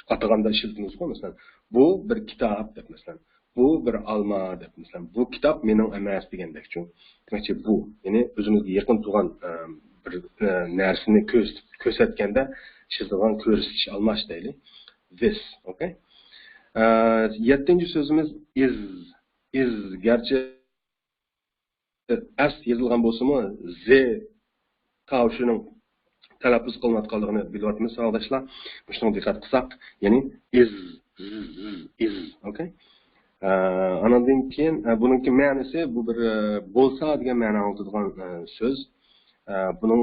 ئاتىغاندا ئىشلىتىمىزغۇ، مەسىلەن، بۇ بىر كىتاب دەپ، مەسىلەن، بۇ بىر ئالما دەپ، مەسىلەن، بۇ كىتاب مېنىڭ ئەمەس دېگەندەكچۇ. دېمەكچى، بۇ، يەنى ئۆزىمىزگە يېقىن تۇرغان، ئە، بىر، ئە، نەرسىنى كۆرسىتىپ، كۆرسەتكەندە ئىشلىتىدىغان كۆرسىتىش ئالماش دەيلى. This، ئوكەي. ئە، يەتتىنچى سۆزىمىز is. Is، گەرچە ئەس يېزىلغان بولسىمۇ، زې تاۋۇشىنىڭ تەلەپپۇز قىلىنىۋاتقانلىقىنى بىلىۋاتىمىز، ساۋاقداشلار. مۇشۇنىڭغا دىققەت قىلساق، يەنى is، is، is، is. ئوكەي. ئە، ئاناندىن كېيىن، ئە، بۇنىڭكى مەنىسى، بۇ بىر، ئە، بولسا دېگەن مەنە ئاڭلىتىدىغان، ئە، سۆز. ئە، بۇنىڭ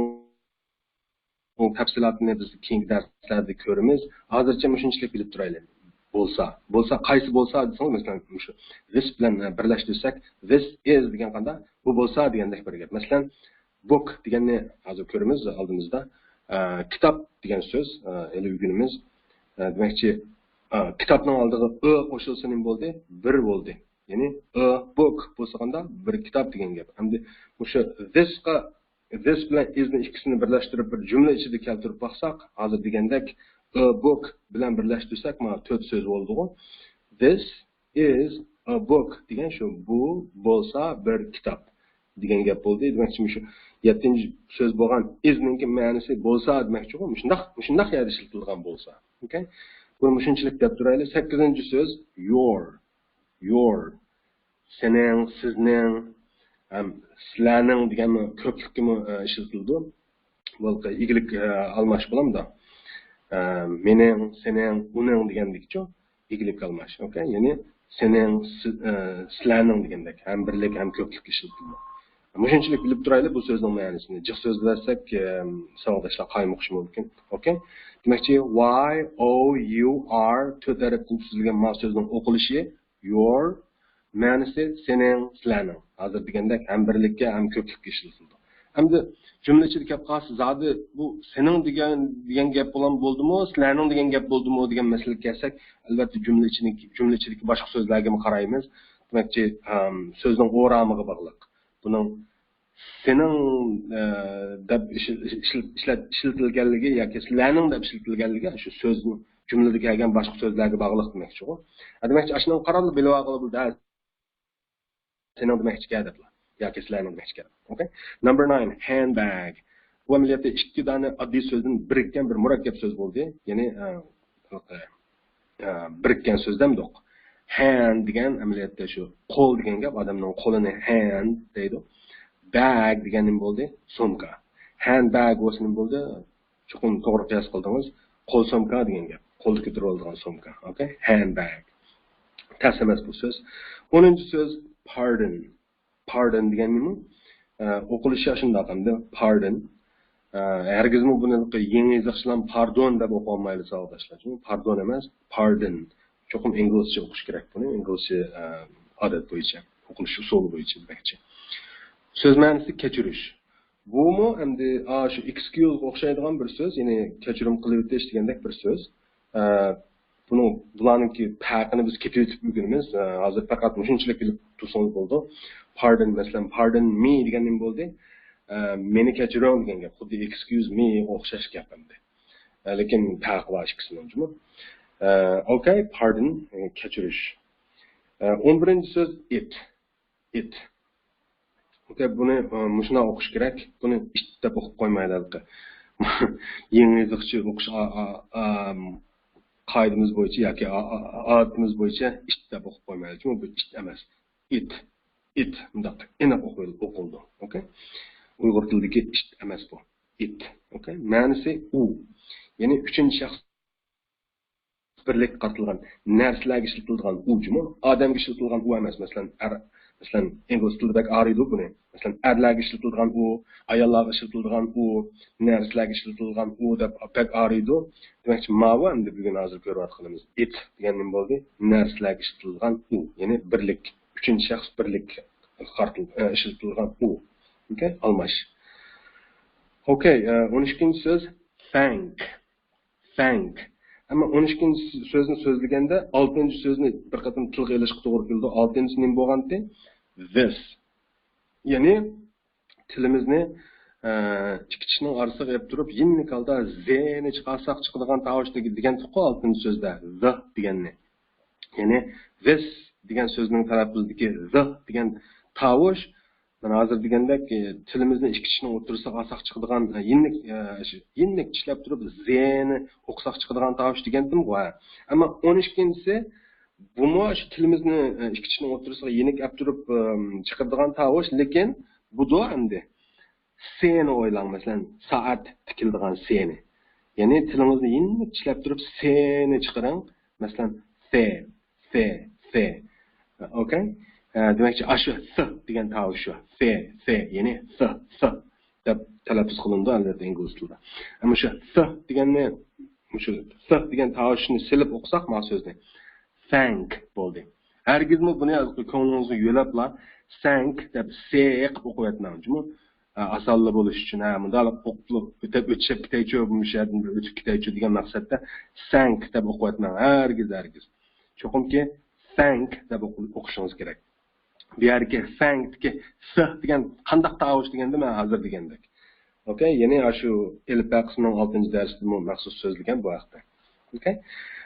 تەپسىلاتىنى بىز كېيىنكى دەرسلەردە كۆرىمىز. ھازىرچە مۇشۇنچىلىك بىلىپ تۇرايلى. بولسا، بولسا، قايسى بولسا دېسىڭىز، مەسىلەن، مۇشۇ this بىلەن بىرلەشتۈرسەك، this is دېگەن قانداق؟ بۇ بولسا دېگەندەك بىر گەپ. مەسىلەن، book دېگەننى ھازىر كۆرىمىز ئالدىمىزدا. ئە، كىتاب دېگەن سۆز، ئە، ھېلى ئۆگىنىمىز. ئە، دېمەكچى، ئە، كىتابنىڭ ئالدىغا ئۆ قوشۇلسا نېمە بولدى؟ بىر بولدى. يەنى a book بولسا قانداق؟ بىر كىتاب دېگەن گەپ. ئەمدى مۇشۇ this قا this بىلەن is نى ئىككىسىنى بىرلەشتۈرۈپ بىر جۈملە ئىچىدە كەلتۈرۈپ باقساق، ھازىر دېگەندەك a book بىلەن بىرلەشتۈرسەك، مانا تۆت سۆز بولدىغۇ. This is a book دېگەن شۇ، بۇ بولسا بىر كىتاب دېگەن گەپ بولدى. دېمەكچى، مۇشۇ يەتتىنچى سۆز بولغان is نىڭكى مەنىسى بولسا دېمەكچىغۇ. مۇشۇنداق، مۇشۇنداق يەردە ئىشلىتىلىدىغان بولسا. ئوكەي؟ بۇنى مۇشۇنچىلىك دەپ تۇرايلى. سەككىزىنچى سۆز your. Your. سېنىڭ، سىزنىڭ، ھەم سىلەرنىڭ دېگەن كۆپلۈككىمۇ، ئە، ئىشلىتىلىدۇ. بۇ ئىگىلىك، ئە، ئالماش بولامدۇ؟ ئە، مېنىڭ، سېنىڭ، ئۇنىڭ دېگەندىكىچۇ ئىگىلىك ئالماش. ئوكەي؟ يەنى سېنىڭ، سى-، ئە، سىلەرنىڭ دېگەندەك ھەم بىرلىك، ھەم كۆپلۈك ئىشلىتىلىدۇ. مۇشۇنچىلىك بىلىپ تۇرايلى بۇ سۆزنىڭ مەنىسىنى. جىق سۆزلىۋەتسەك، ئە، ساۋاقداشلار قايمۇقۇشى مۇمكىن. ئوكەي؟ دېمەكچى، Y O U R تۆت ھەرپتىن تۈزۈلگەن ما سۆزنىڭ ئوقۇلۇشى your، مەنىسى سېنىڭ، سىلەرنىڭ. ھازىر دېگەندەك ھەم بىرلىككە، ھەم كۆپلۈككە ئىشلىتىلىدۇ. ئەمدى جۈملە ئىچىدە كەپ قالسا، زادى بۇ سېنىڭ دېگەن، دېگەن گەپ بولام بولدىمۇ، سىلەرنىڭ دېگەن گەپ بولدىمۇ دېگەن مەسىلىگە كەلسەك، ئەلۋەتتە جۈملە ئىچىدىكى، جۈملە ئىچىدىكى باشقا سۆزلەرگىمۇ قارايمىز. دېمەكچى، ئەم، سۆزنىڭ ئورامىغا باغلىق. بۇنىڭ سېنىڭ، ئە، دەپ ئىشل-، ئىشل-، ئىشلەت-، ئىشلىتىلگەنلىكى ياكى سىلەرنىڭ دەپ ئىشلىتىلگەنلىكى شۇ سۆزنىڭ جۈملىدە كەلگەن باشقا سۆزلەرگە باغلىق دېمەكچىغۇ. ئە، دېمەكچى، ئاشۇنىڭغا قاراپلا بىلىۋالغىلى بولىدۇ. سېنىڭ دېمەكچىكەن دەپلا ياكى سىلەرنىڭ دېمەكچىكەن. ئوكەي. Number nine، handbag. بۇ ئەمەلىيەتتە ئىككى دانە ئاددىي سۆزدىن بىرىككەن بىر مۇرەككەپ سۆز بولدى. يەنى، ئە، ئە، بىرىككەن سۆز دەمدۇق. Hand دېگەن ئەمەلىيەتتە شۇ قول دېگەن گەپ، ئادەمنىڭ قولىنى hand دەيدۇ. Bag دېگەن نېمە بولدى؟ سومكا. Handbag بولسا نېمە بولدى؟ چوقۇم توغرا قىياس قىلدىڭىز. قول سومكا دېگەن گەپ. قولدا كۆتۈرۈپ ئالىدىغان سومكا. ئوكەي؟ Handbag. تەس ئەمەس بۇ سۆز. ئونىنچى سۆز pardon. Pardon دېگەن نېمە؟ ئە، ئوقۇلۇشى ئاشۇنداق ئەمدى. Pardon. ئە، ھەرگىزمۇ بۇنى يېڭى يېزىقچىلار پاردون دەپ ئوقۇۋالمايلى ساۋاقداشلار. چۈنكى پاردون ئەمەس، پاردون. چوقۇم ئىنگلىزچە ئوقۇش كېرەك بۇنى. ئىنگلىزچە، ئە، ئادەت بويىچە، ئوقۇلۇش ئۇسۇلى بويىچە دېمەكچى. سۆز مەنىسى كەچۈرۈش. بۇمۇ ئەمدى، ئا، شۇ ئېكسكيۇزغا ئوخشايدىغان بىر سۆز، يەنى كەچۈرۈم قىلىۋېتىش دېگەندەك بىر سۆز. ئە، بۇنىڭ، بۇلارنىڭكى پەرقىنى بىز كېتىۋېتىپ ئۆگىنىمىز. ئە، ھازىر پەقەت مۇشۇنچىلىك بىلىپ تۇرسىڭىز بولىدۇ. پاردون، مەسىلەن، پاردون مى دېگەن نېمە بولدى؟ ئە، مېنى كەچۈرۈڭ دېگەن گەپ. خۇددى ئېكسكيۇز مىغا ئوخشاش گەپ ئەمدى. ئە، لېكىن پەرقى بار ئىككىسىنىڭ جۇمۇ. ئە، ئوكەي، پاردون، ئە، كەچۈرۈش. ئە، ئون بىرىنچى سۆز ئىت. ئىت. ئوكەي، بۇنى، ئە، مۇشۇنداق ئوقۇش كېرەك. بۇنى ئىت دەپ ئوقۇپ قويمايلى ھېلىقى. يېڭى يېزىقچە ئوقۇش ئا-، ئا-، ئا-، قائىدىمىز بويىچە ياكى ئا-، ئا-، ئادىتىمىز بويىچە ئىت دەپ ئوقۇپ قويمايلى. چۈنكى بۇ ئىت ئەمەس. ئىت. ئىت. مۇنداق ئېنىق ئوقۇيل-، ئوقۇلىدۇ. ئوكەي؟ ئۇيغۇر تىلىدىكى ئىت ئەمەس بۇ. ئىت. ئوكەي؟ مەنىسى ئۇ. يەنى ئۈچىنچى شەخس بىرلىككە قارىتىلغان، نەرسىلەرگە ئىشلىتىلىدىغان ئۇ جۇمۇ. ئادەمگە ئىشلىتىلىدىغان ئۇ ئەمەس. مەسىلەن، ئەر، مەسىلەن، ئىنگلىز تىلىدا بەك ئايرىيدۇ بۇنى. مەسىلەن، ئەرلەرگە ئىشلىتىلىدىغان ئۇ، ئاياللارغا ئىشلىتىلىدىغان ئۇ، نەرسىلەرگە ئىشلىتىلىدىغان ئۇ دەپ بەك ئايرىيدۇ. دېمەكچى، ماۋۇ ئەمدى بۈگۈن ھازىر كۆرۈۋاتقىنىمىز ئىت دېگەن نېمە بولدى؟ نەرسىلەرگە ئىشلىتىلىدىغان ئۇ. يەنى بىرلىك، ئۈچىنچى شەخس بىرلىك قارىتىل-، ئە، ئىشلىتىلىدىغان ئۇ. ئوكەي، ئالماش. ئوكەي، ئە، ئون ئىككىنچى سۆز، thank. Thank. ئەمما ئون ئىككىنچى سۆزنى سۆزلىگەندە، ئالتىنچى سۆزنى بىر قېتىم تىلغا ئېلىشقا توغرا كېلىدۇ. ئالتىنچىسى نېمە بولغانتى؟ This. يەنى تىلىمىزنى، ئە، ئىككى چىشنىڭ ئارىسىغا ئېلىپ تۇرۇپ، يېنىك ھالدا زنى چىقارساق چىقىدىغان تاۋۇش دېگەنتۇققۇ ئالتىنچى سۆزدە the دېگەننى. يەنى this دېگەن سۆزنىڭ تەلەپپۇزىدىكى the دېگەن تاۋۇش، مانا ھازىر دېگەندەك، ئە، تىلىمىزنى ئىككى چىشنىڭ ئوتتۇرىسىغا ئالساق چىقىدىغان، ئە، يېنىك، ئە، شۇ يېنىك چىشلەپ تۇرۇپ زنى ئوقۇساق چىقىدىغان تاۋۇش دېگەنتىمغۇ. ئەمما ئون ئىككىنچىسى، بۇمۇ شۇ تىلىمىزنى، ئە، ئىككى چىشنىڭ ئوتتۇرىسىغا يېنىك ئەپ تۇرۇپ، ئە، چىقىرىدىغان تاۋۇش، لېكىن بۇدۇ ئەمدى. سنى ئويلاڭ، مەسىلەن، سائەت تىكىلىدىغان سنى. يەنى تىلىڭىزنى يېنىك چىشلەپ تۇرۇپ سنى چىقىرىڭ. مەسىلەن، س، س، س. ئوكەي؟ ئە، دېمەكچى، ئاشۇ س دېگەن تاۋۇش شۇ. س، س، يەنى س، س دەپ تەلەپپۇز قىلىنىدۇ، ئەلۋەتتە، ئىنگلىز تىلىدا. ئەمما شۇ س دېگەننى، مۇشۇ س دېگەن تاۋۇشنى سېلىپ ئوقۇساق، مانا سۆزنى، thank بولدى. ھەرگىزمۇ بۇنى كۆڭلىڭىزگە يۆلەپلا، thank دەپ س قىلىپ ئوقۇۋەتمەڭ. جۇمۇ، ئاسانلا بولۇش ئۈچۈن، ھە، مۇنداق ئوقۇپ ئۆتۈپ ئۆتۈشۈپ كېتەيچۇ، بۇ شەھەردىن بىر ئۆتۈپ كېتەيچۇ دېگەن مەقسەتتە thank دەپ ئوقۇۋەتمەڭ. ھەرگىز، ھەرگىز. چوقۇمكى thank دەپ ئوقۇ-، ئوقۇشىڭىز كېرەك. بۇ يەردىكى thank دىكى س دېگەن قانداق تاۋۇش دېگەندە، مەن ھازىر دېگەندەك. ئوكەي، يەنى ئاشۇ ئېلىپبە قىسمىنىڭ ئالتىنچى دەرسىدىمۇ مەخسۇس سۆزلىگەن بۇ ھەقتە. ئوكەي.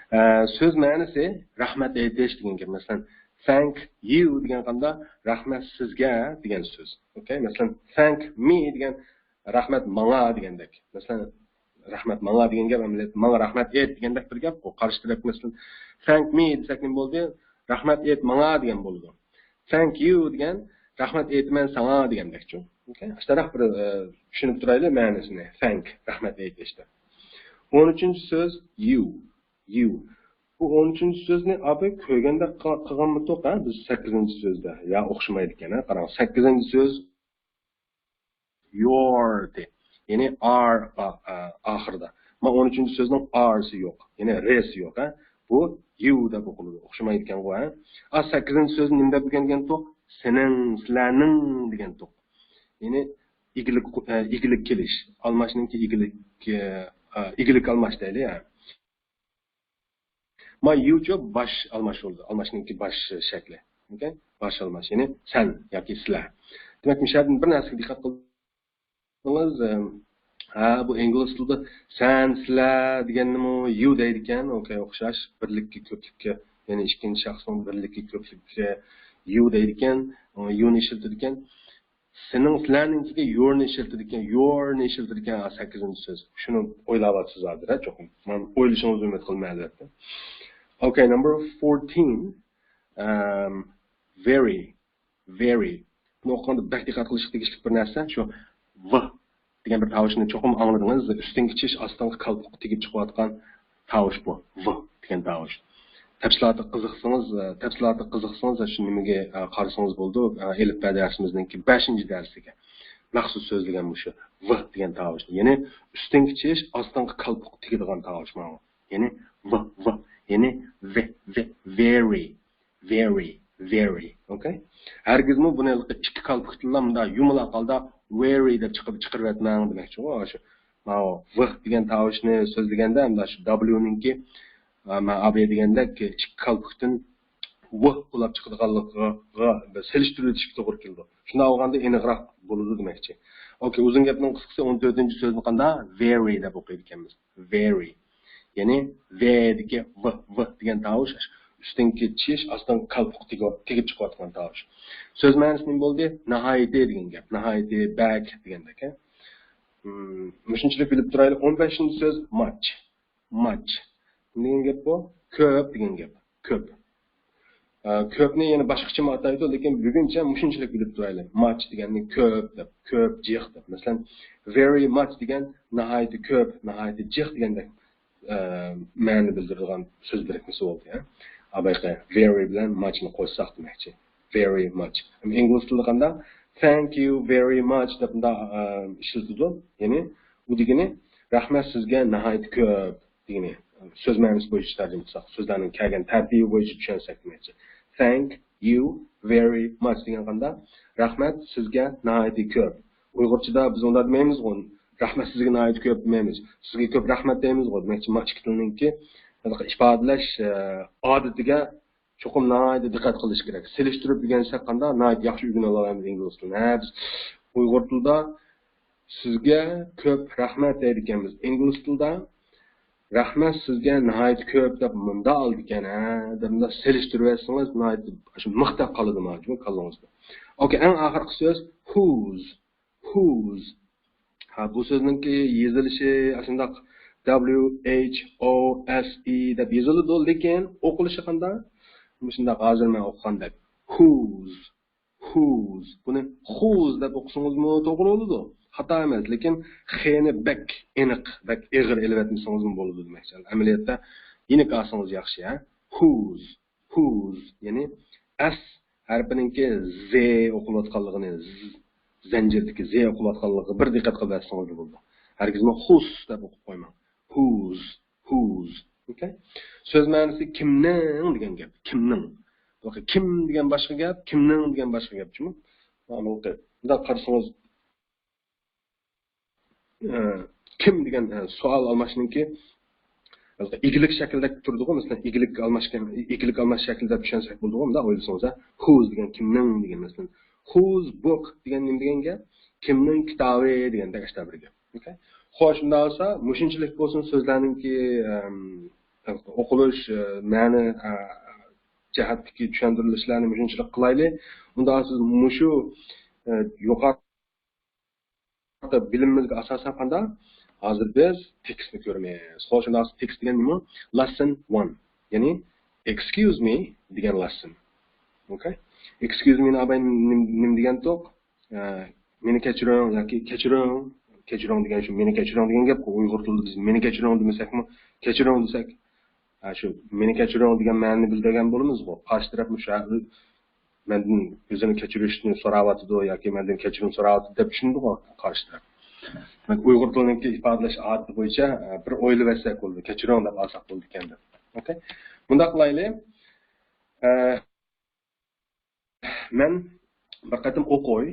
ئە، سۆز مەنىسى رەھمەت ئېيتىش دېگەن گەپ. مەسىلەن، thank you دېگەن قاندا، رەھمەت سىزگە دېگەن سۆز. ئوكەي. مەسىلەن، thank me دېگەن رەھمەت ماڭا دېگەندەك. مەسىلەن، رەھمەت ماڭا دېگەن گەپ ئەمەلىيەتتە ماڭا رەھمەت ئېيت دېگەندەك بىر گەپ. بۇ قارشى تەرەپ، مەسىلەن، thank me دېسەك نېمە بولدى؟ رەھمەت ئېيت ماڭا دېگەن بولىدۇ. Thank you دېگەن رەھمەت ئېيتىمەن ساڭا دېگەندەكچۇ. ئوكەي؟ ئاشۇنداق بىر، ئە، چۈشىنىپ تۇرايلى مەنىسىنى. Thank، رەھمەت ئېيتىش دەپ. ئون ئۈچىنچى سۆز you. You. بۇ ئون ئۈچىنچى سۆزنى ئابى كۆرگەندەك قىل-، قىلغانمىدۇق، ھە؟ بىز سەككىزىنچى سۆزدە. يا ئوخشىمايدىكەن، ھە؟ قاراڭ، سەككىزىنچى سۆز your دى. يەنى ئار ئا-، ئا-، ئاخىرىدا. مانا ئون ئۈچىنچى سۆزنىڭ ئارسى يوق. يەنى رسى يوق، ھە؟ بۇ you دەپ ئوقۇلىدۇ. ئوخشىمايدىكەنغۇ، ھە؟ ئا، سەككىزىنچى سۆزنى نېمە دەپ ئۆگەنگەنتۇق؟ سېنىڭ، سىلەرنىڭ دېگەنتۇق. يەنى ئىگىلىك، ئە، ئىگىلىك كېلىش. ئالماشنىڭكى ئىگىلىك، ئە، ئە، ئىگىلىك ئالماش دەيلى، ھە. ما يۇچۇ باش ئالماش بولىدۇ. ئالماشنىڭكى باش شەكلى. ئوكەي؟ باش ئالماش. يەنى سەن ياكى سىلەر. دېمەك، مۇشۇ يەردىن بىر نەرسىگە دىققەت قىلدىڭىز. ئەم، ھە، بۇ ئىنگلىز تىلىدا سەن، سىلەر دېگەننىمۇ you دەيدىكەن. ئوكەي، ئوخشاش. بىرلىككە، كۆپلۈككە، يەنى ئىككىنچى شەخسنىڭ بىرلىككە، كۆپلۈككە you دەيدىكەن. يۇنى ئىشلىتىدىكەن. سېنىڭ، سىلەرنىڭكىگە يورنى ئىشلىتىدىكەن، يورنى ئىشلىتىدىكەن، ھە، سەككىزىنچى سۆز. شۇنى ئويلاۋاتىسىز ھازىر، ھە، چوقۇم. مانا ئويلىشىڭىزنى ئۈمىد قىلىمەن، ئەلۋەتتە. ئوكەي، number fourteen. ئەم، very، very. بۇنى ئوقۇغاندا بەك دىققەت قىلىشقا تېگىشلىك بىر نەرسە، شۇ ۋ دېگەن بىر تاۋۇشنى چوقۇم ئاڭلىدىڭىز. ئۈستۈنكى چىش، ئاستىنقى كالپۇكقا تېگىپ چىقىۋاتقان تاۋۇش بۇ. ۋ دېگەن تاۋۇش. تەپسىلاتىغا قىزىقسىڭىز، تەپسىلاتىغا قىزىقسىڭىز، شۇ نېمىگە، ئە، قارىسىڭىز بولىدۇ. ئە، ئېلىپبە دەرسىمىزنىڭكى بەشىنچى دەرسىگە. مەخسۇس سۆزلىگەن مۇشۇ ۋ دېگەن تاۋۇشنى. يەنى ئۈستۈنكى چىش، ئاستىنقى كالپۇك تېگىدىغان تاۋۇش مانا. يەنى ۋ، ۋ، يەنى ۋ، ۋ، very، very، very، ئوكەي؟ ھەرگىزمۇ بۇنى ھېلىقى ئىككى كالپۇكتىنلا مۇنداق يۇمىلاق ھالدا very دەپ چىقىرىپ، چىقىرىۋەتمەڭ دېمەكچىغۇ. شۇ، ماۋۇ ۋ دېگەن تاۋۇشنى سۆزلىگەندە، مۇنداق شۇ W نىڭكى، ئە، مەن ئابايا دېگەندەك ئىككى كالپۇكتىن ۋ بولۇپ چىقىدىغانلىقىغا بىر سېلىشتۇرۇۋېتىشكە توغرا كېلىدۇ. شۇنداق بولغاندا ئېنىقراق بولىدۇ دېمەكچى. ئوكەي، ئۇزۇن گەپنىڭ قىسقىسى، ئون تۆتىنچى سۆزنى قانداق؟ Very دەپ ئوقۇيدىكەنمىز. Very. يەنى ۋ دىكى ۋ، ۋ دېگەن تاۋۇش ئۈستۈنكى چىش، ئاستىنقى كالپۇك تېگىپ، تېگىپ چىقىۋاتقان تاۋۇش. سۆز مەنىسى نېمە بولدى؟ ناھايىتى دېگەن گەپ. ناھايىتى، بەك دېگەندەك، ھە؟ مم، مۇشۇنچىلىك بىلىپ تۇرايلى. ئون بەشىنچى سۆز much. Much. نېمە دېگەن گەپ بۇ؟ كۆپ دېگەن گەپ. كۆپ. ئە، كۆپنى يەنە باشقىچىمۇ ئاتايدۇ، لېكىن بۈگۈنچە مۇشۇنچىلىك بىلىپ تۇرايلى. Much دېگەننى كۆپ دەپ، كۆپ، جىق دەپ. مەسىلەن، very much دېگەن ناھايىتى كۆپ، ناھايىتى جىق دېگەندەك، ئە، مەنىنى بىلدۈرىدىغان سۆز بىرىكمىسى بولدى، ھە. ئابايقى very بىلەن much نى قوشساق دېمەكچى. Very much. ئەمما ئىنگلىز تىلىدا قانداق؟ Thank you very much دەپ مۇنداق، ئە، ئىشلىتىدۇ. يەنى، بۇ دېگىنى، رەھمەت سىزگە ناھايىتى كۆپ. دېگىنى، سۆز مەنىسى بويىچە تەرجىمە قىلساق، سۆزلەرنىڭ كەلگەن تەرتىپى بويىچە چۈشەنسەك دېمەكچى. Thank you very much دېگەن قانداق؟ رەھمەت سىزگە ناھايىتى كۆپ. ئۇيغۇرچىدا بىز ئۇنداق دېمەيمىزغۇ، رەھمەت سىزگە ناھايىتى كۆپ دېمەيمىز. سىزگە كۆپ رەھمەت دەيمىزغۇ. دېمەكچى، مانا ئىككى تىلنىڭكى ئىپادىلەش، ئە، ئادىتىگە چوقۇم ناھايىتى دىققەت قىلىش كېرەك. سېلىشتۇرۇپ ئۆگەنسەك قانداق؟ ناھايىتى ياخشى ئۆگىنىۋالىمىز ئىنگلىز تىلىنى. ھە، بىز ئۇيغۇر تىلىدا سىزگە كۆپ رەھمەت دەيدىكەنمىز. ئىنگلىز تىلىدا رەھمەت سىزگە ناھايىتى كۆپ دەپ مۇنداق ئالىدىكەن، ھە، دەپ مۇنداق سېلىشتۇرۇۋەتسىڭىز ناھايىتى شۇ مىختەپ قالىدۇ مانا شۇ كاللىڭىزدا. ئوكەي، ئەڭ ئاخىرقى سۆز whose. Whose. ھە، بۇ سۆزنىڭكى يېزىلىشى ئاشۇنداق W H O S E دەپ يېزىلىدۇ، لېكىن ئوقۇلۇشى قانداق؟ مۇشۇنداق ھازىر مەن ئوقۇغاندەك. Whose. Whose. بۇنى whose دەپ ئوقۇسىڭىزمۇ توغرا بولىدۇ. خاتا ئەمەس، لېكىن خنى بەك ئېنىق، بەك ئېغىر ئېلىۋەتمىسىڭىزمۇ بولىدۇ دېمەكچى. ئەمەلىيەتتە يېنىك ئالسىڭىز ياخشى، ھە. Whose. Whose. يەنى S ھەرپىنىڭكى Z ئوقۇلۇۋاتقانلىقىنى، Z، زەنجىردىكى Z ئوقۇلۇۋاتقانلىقىغا بىر دىققەت قىلىۋەتسىڭىزلا بولىدۇ. ھەرگىزمۇ whose دەپ ئوقۇپ قويماڭ. Whose. Whose. ئوكەي؟ سۆز مەنىسى كىمنىڭ دېگەن گەپ. كىمنىڭ. بۇ كىم دېگەن باشقا گەپ، كىمنىڭ دېگەن باشقا گەپ جۇمۇ. مۇنداق قارىسىڭىز، ئە، كىم دېگەن، ئە، سوئال ئالماشنىڭكى ئىگىلىك شەكلىدە تۇرىدىغۇ، مەسىلەن، ئىگىلىك ئالماش، ئىگىلىك ئالماش شەكلىدە چۈشەنسەك بولىدىغۇ، مۇنداق ئويلىسىڭىز، ھە، whose دېگەن كىمنىڭ دېگەن، مەسىلەن، whose book دېگەن نېمە دېگەن گەپ؟ كىمنىڭ كىتابى دېگەندەك ئاشۇنداق بىر گەپ. ئوكەي؟ خوش، شۇنداق بولسا، مۇشۇنچىلىك بولسۇن سۆزلەرنىڭكى، ئەم، ئوقۇلۇش، ئە، مەنە، ئە، جەھەتتىكى چۈشەندۈرۈلۈشلەرنى مۇشۇنچىلىك قىلايلى. ئۇنداق سىز مۇشۇ، ئە، يۇقىرى بىلىمىمىزگە ئاساسەن قانداق؟ ھازىر بىز تېكىستنى كۆرىمىز. خوش، شۇنداق تېكىست دېگەن نېمە؟ Lesson one. يەنى excuse me دېگەن lesson. ئوكەي؟ Excuse me نى ئاباي نېمە، نېمە دېگەنتۇق؟ ئە، مېنى كەچۈرۈڭ ياكى كەچۈرۈڭ. كەچۈرۈڭ دېگەن شۇ مېنى كەچۈرۈڭ دېگەن گەپقۇ. ئۇيغۇر تىلىدا بىز مېنى كەچۈرۈڭ دېمىسەكمۇ، كەچۈرۈڭ دېسەك، ھە، شۇ مېنى كەچۈرۈڭ دېگەن مەنىنى بىلدۈرگەن بولىمىزغۇ. قارشى تەرەپ مۇشۇ مەندىن ئۆزىنى كەچۈرۈشنى سوراۋاتىدۇ ياكى مەندىن كەچۈرۈم سوراۋاتىدۇ دەپ چۈشىنىدىغۇ قارشى تەرەپ. دېمەك، ئۇيغۇر تىلىنىڭكى ئىپادىلەش ئادىتى بويىچە، ئە، بىر ئويلىۋەتسەك بولىدۇ، كەچۈرۈڭ دەپ ئالساق بولىدىكەن دەپ. ئوكەي؟ مۇنداق قىلايلى. ئە، مەن بىر قېتىم ئوقۇي.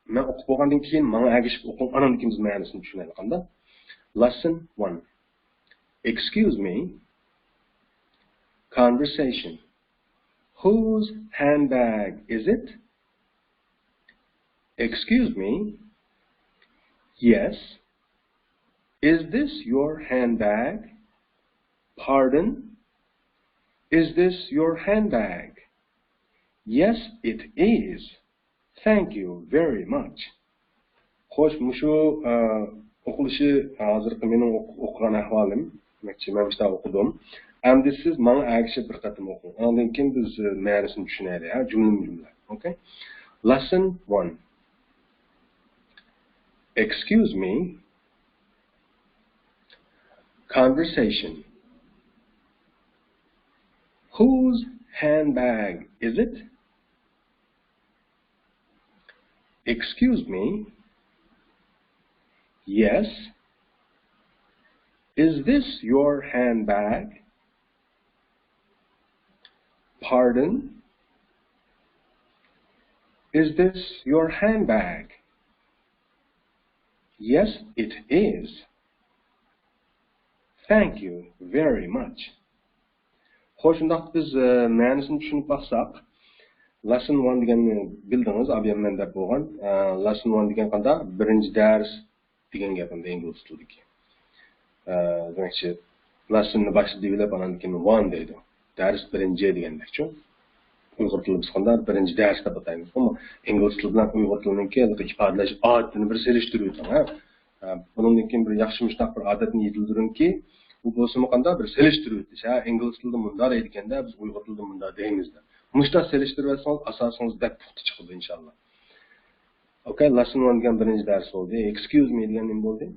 مەن ئوقۇپ بولغاندىن كېيىن ماڭا ئەگىشىپ ئوقۇڭ، ئاندىن كېيىن بىز مەنىسىنى چۈشىنەيلى قانداق. Lesson one. Excuse me. Conversation. Whose handbag is it? Excuse me. Yes. Is this your handbag? Pardon? Is this your handbag? Yes, it is. Thank you very much. خوش، مۇشۇ، ئە، ئوقۇلۇشى ھازىرقى مېنىڭ ئوق-، ئوقۇغان ئەھۋالىم. دېمەكچى، مەن مۇشۇنداق ئوقۇدۇم. ئەمدى سىز ماڭا ئەگىشىپ بىر قېتىم ئوقۇڭ. ئاندىن كېيىن بىز، ئە، مەنىسىنى چۈشىنەيلى، ھە، جۈملىمۇ جۈملە. ئوكەي؟ Lesson one. Excuse me. Conversation. Whose handbag is it? Excuse me. Yes. Is this your handbag? Pardon? Is this your handbag? Yes, it is. Thank you very much. خوش، شۇنداق بىز، ئە، مەنىسىنى چۈشىنىپ باقساق، lesson one دېگەننى بىلدىڭىز، ئابيەممەن دەپ بولغان. ئە، lesson one دېگەن قانداق؟ بىرىنچى دەرس دېگەن گەپ ئەمدى ئىنگلىز تىلىدىكى. ئە، دېمەكچى، lesson نى باشتا دېيىلىپ، ئانان كېيىن one دەيدۇ. دەرس بىرىنچى دېگەندەكچۇ. ئۇيغۇر تىلىدا بىز قانداق بىرىنچى دەرس دەپ ئاتايمىز. ئەمما ئىنگلىز تىلى بىلەن ئۇيغۇر تىلىنىڭكى ئىپادىلەش ئادىتىنى بىر سېلىشتۇرۇۋېتىڭ، ھە. ئە، بۇنىڭدىن كېيىن بىر ياخشى مۇشۇنداق بىر ئادەتنى يېتىلدۈرۈڭكى، بۇ بولسىمۇ قانداق بىر سېلىشتۇرۇۋېتىش، ھە، ئىنگلىز تىلىدا مۇنداق دەيدىكەن-دە، بىز ئۇيغۇر تىلىدا مۇنداق دەيمىز دەپ. مۇشۇنداق سېلىشتۇرۇۋەتسىڭىز، ئاساسىڭىز بەك پۇختا چىقىدۇ، ئىنشاللا. ئوكەي، lesson one دېگەن بىرىنچى دەرس بولدى. Excuse me دېگەن نېمە بولدى؟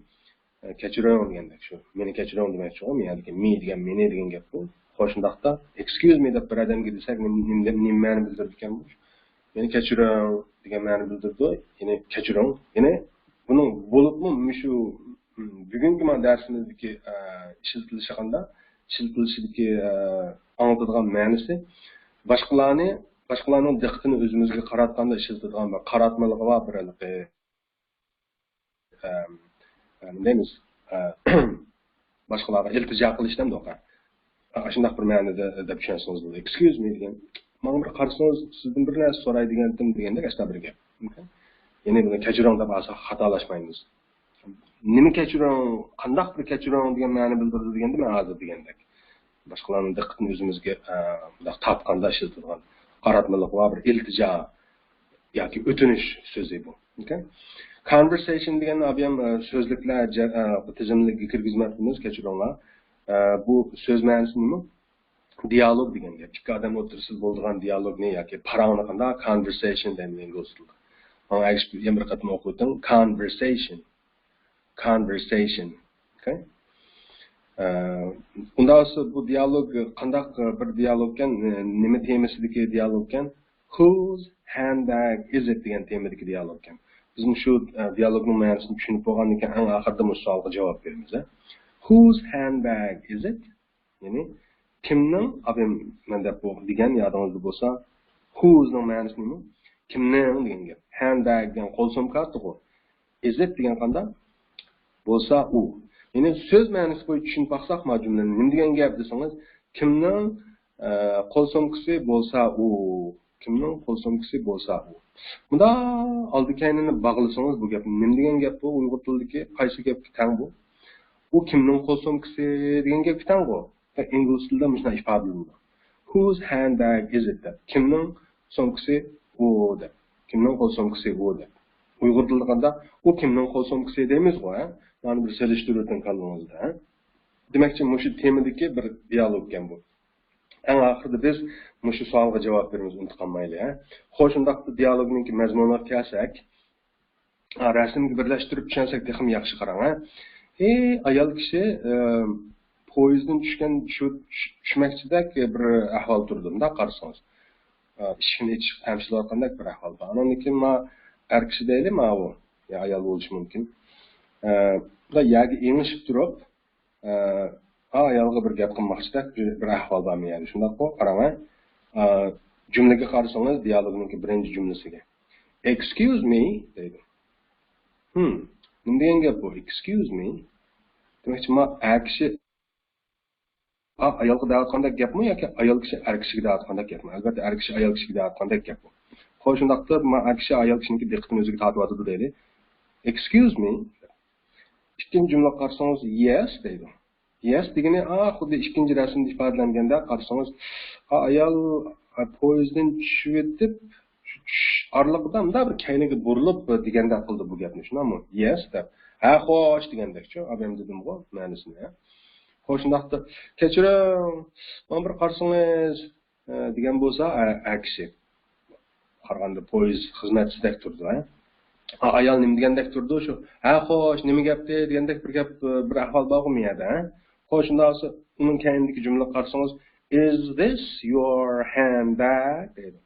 ئە، كەچۈرۈڭ دېگەندەك شۇ. مېنى كەچۈرۈڭ دېمەكچىغۇ. مەنىدىكى me دېگەن مېنى دېگەن گەپقۇ. خوش، شۇنداقتا excuse me دەپ بىر ئادەمگە دېسەك، نېمە، نېمە، نېمە مەنە بىلدۈرىدىكەن بۇ؟ مېنى كەچۈرۈڭ دېگەن مەنە بىلدۈرىدۇ. يەنى كەچۈرۈڭ. يەنى بۇنىڭ بولۇپمۇ مۇشۇ، م، بۈگۈنكى مانا دەرسىمىزدىكى، ئە، ئىشلىتىلىشى قانداق؟ ئىشلىتىلىشىدىكى، ئە، ئاڭلىتىدىغان مەنىسى باشقىلارنى، باشقىلارنىڭ دىققىتىنى ئۆزىمىزگە قاراتقاندا ئىشلىتىدىغان بىر قاراتمىلىقى بار بىر ھېلىقى ئەم، ئەم، نېمە دەيمىز؟ ئە، باشقىلارغا ئىلتىجا قىلىش دەمدۇق. ئە، شۇنداق بىر مەنىدە دەپ چۈشەنسىڭىز بولىدۇ. Excuse me دېگەن، ماڭا بىر قارىسىڭىز، سىزدىن بىر نەرسە سوراي دېگەنتىم دېگەندەك ئاشۇنداق بىر گەپ. يەنى بۇنى كەچۈرۈڭ دەپ ئاسا خاتالاشمايمىز. نېمە كەچۈرۈڭ، قانداق بىر كەچۈرۈڭ دېگەن مەنە بىلدۈرىدۇ دېگەندە مەن ھازىر دېگەندەك. باشقىلارنىڭ دىققىتىنى ئۆزىمىزگە، ئە، مۇنداق تارتقاندا ئىشلىتىدىغان قاراتمىلىق ۋە بىر ئىلتىجا ياكى ئۆتۈنۈش سۆزى بۇ. ئوكەي؟ Conversation دېگەننى ئابىيام، ئە، سۆزلۈكلەر جە-، ئە، تىزىملىكىگە كىرگۈزمەپتىمىز، كەچۈرۈڭلار. ئە، بۇ سۆز مەنىسى نېمە؟ دىيالوگ دېگەن گەپ. ئىككى ئادەم ئوتتۇرىسىدا بولىدىغان دىيالوگنى ياكى پاراڭنى قانداق conversation دەيمىز ئىنگلىز تىلىدا. ماڭا ئەگىشىپ يەنە بىر قېتىم ئوقۇۋېتىڭ. Conversation. Conversation. ئوكەي؟ ئە، ئۇنداق بولسا بۇ دىيالوگ قانداق بىر دىيالوگكەن، نېمە تېمىسىدىكى دىيالوگكەن؟ Whose handbag is it دېگەن تېمىدىكى دىيالوگكەن. بىز مۇشۇ، ئە، دىيالوگنىڭ مەنىسىنى چۈشىنىپ بولغاندىن كېيىن ئەڭ ئاخىرىدا مۇشۇ سوئالغا جاۋاب بېرىمىز، ھە؟ Whose handbag is it؟ يەنى كىمنىڭ، ئابىم مەن دەپ بۇ دېگەن يادىڭىزدا بولسا، whose نىڭ مەنىسى نېمە؟ كىمنىڭ دېگەن گەپ. Handbag دېگەن قول سومكا ئاتىغۇ. Is it دېگەن قانداق؟ بولسا ئۇ. يەنى سۆز مەنىسى بويىچە چۈشىنىپ باقساق، ما جۈملىنى نېمە دېگەن گەپ دېسىڭىز، كىمنىڭ، ئە، قول سومكىسى بولسا ئۇ. كىمنىڭ قول سومكىسى بولسا ئۇ. مۇنداق ئالدى كەينىنى باغلىسىڭىز، بۇ گەپ نېمە دېگەن گەپ بۇ؟ ئۇيغۇر تىلىدىكى قايسى گەپكە تەڭ بۇ؟ ئۇ كىمنىڭ قول سومكىسى دېگەن گەپكە تەڭغۇ. ئىنگلىز تىلىدا مۇشۇنداق ئىپادىلىنىدۇ. Whose handbag is it دەپ. كىمنىڭ سومكىسى ئۇ دەپ. كىمنىڭ قول سومكىسى ئۇ دەپ. ئۇيغۇر تىلىدا قانداق؟ ئۇ كىمنىڭ قول سومكىسى دەيمىزغۇ، ھە؟ مانا بىر سېلىشتۇرۇۋېتىڭ كاللىڭىزدا، ھە؟ دېمەكچى، مۇشۇ تېمىدىكى بىر دىيالوگكەن بۇ. ئەڭ ئاخىرىدا بىز مۇشۇ سوئالغا جاۋاب بېرىمىز، ئۇنتۇپ قالمايلى، ھە؟ خوش، شۇنداقتا دىيالوگنىڭكى مەزمۇنىغا كەلسەك، ھە، رەسىمگە بىرلەشتۈرۈپ چۈشەنسەك تېخىمۇ ياخشى، قاراڭ، ھە؟ ھېي، ئايال كىشى، ئە، پويىزدىن چۈشكەن، چۈش-، چۈش-، چۈشمەكچىدەك بىر ئەھۋال تۇرىدۇ، مۇنداق قارىسىڭىز. ئە، ئىشىكنى ئېچىشقا تەمشىلىۋاتقاندەك بىر ئەھۋال بار. ئانان كېيىن ما ئەر كىشى دەيلى، ماۋۇ، يا ئايال بولۇشى مۇمكىن. ئە، بۇنداق يەرگە ئېڭىشىپ تۇرۇپ، ئە، ئا، ئايالغا بىر گەپ قىلماقچىدەك بىر، بىر ئەھۋال بارمۇ يەردە؟ شۇنداققۇ؟ قاراڭ، ھە. ئا، جۈملىگە قارىسىڭىز، دىيالوگنىڭكى بىرىنچى جۈملىسىگە. Excuse me دەيدۇ. ھىم، نېمە دېگەن گەپ بۇ؟ Excuse me. دېمەكچى، ما ئەر كىشى، ئا، ئايالغا دەۋاتقاندەك گەپمۇ ياكى ئايال كىشى ئەر كىشىگە دەۋاتقاندەك گەپمۇ؟ ئەلۋەتتە، ئەر كىشى ئايال كىشىگە دەۋاتقاندەك گەپ بۇ. خوش، شۇنداقتا ما ئەر كىشى ئايال كىشىنىڭكى دىققىتىنى ئۆزىگە تارتىۋاتىدۇ دەيلى. Excuse me. ئىككىنچى جۈملىگە قارىسىڭىز، yes دەيدۇ. Yes دېگىنى، ئا، خۇددى ئىككىنچى رەسىمدە ئىپادىلەنگەندە قارىسىڭىز، ئا، ئايال، ئا، پويىزدىن چۈشۈۋېتىپ، شۇ چۈشۈش ئارىلىقىدا مۇنداق بىر كەينىگە بۇرۇلۇپ دېگەندەك قىلدى بۇ گەپنى، شۇنداقمۇ؟ Yes دەپ. ھە، خوش دېگەندەكچۇ، ئابەم دېدىمغۇ مەنىسىنى، ھە؟ خوش، شۇنداقتا، كەچۈرۈڭ، ماڭا بىر قارىسىڭىز، ئە، دېگەن بولسا، ئە، ئەر كىشى. قارىغاندا پويىز خىزمەتچىسىدەك تۇرىدۇ، ھە؟ ئا-، ئايال نېمە دېگەندەك تۇرىدۇ، شۇ، ھە، خوش، نېمە گەپتى دېگەندەك بىر گەپ، بىر ئەھۋال بارغۇ مۇ يەردە، ھە؟ خوش، شۇنداق بولسا، ئۇنىڭ كەينىدىكى جۈملىگە قارىسىڭىز، Is this your handbag دەيدۇ.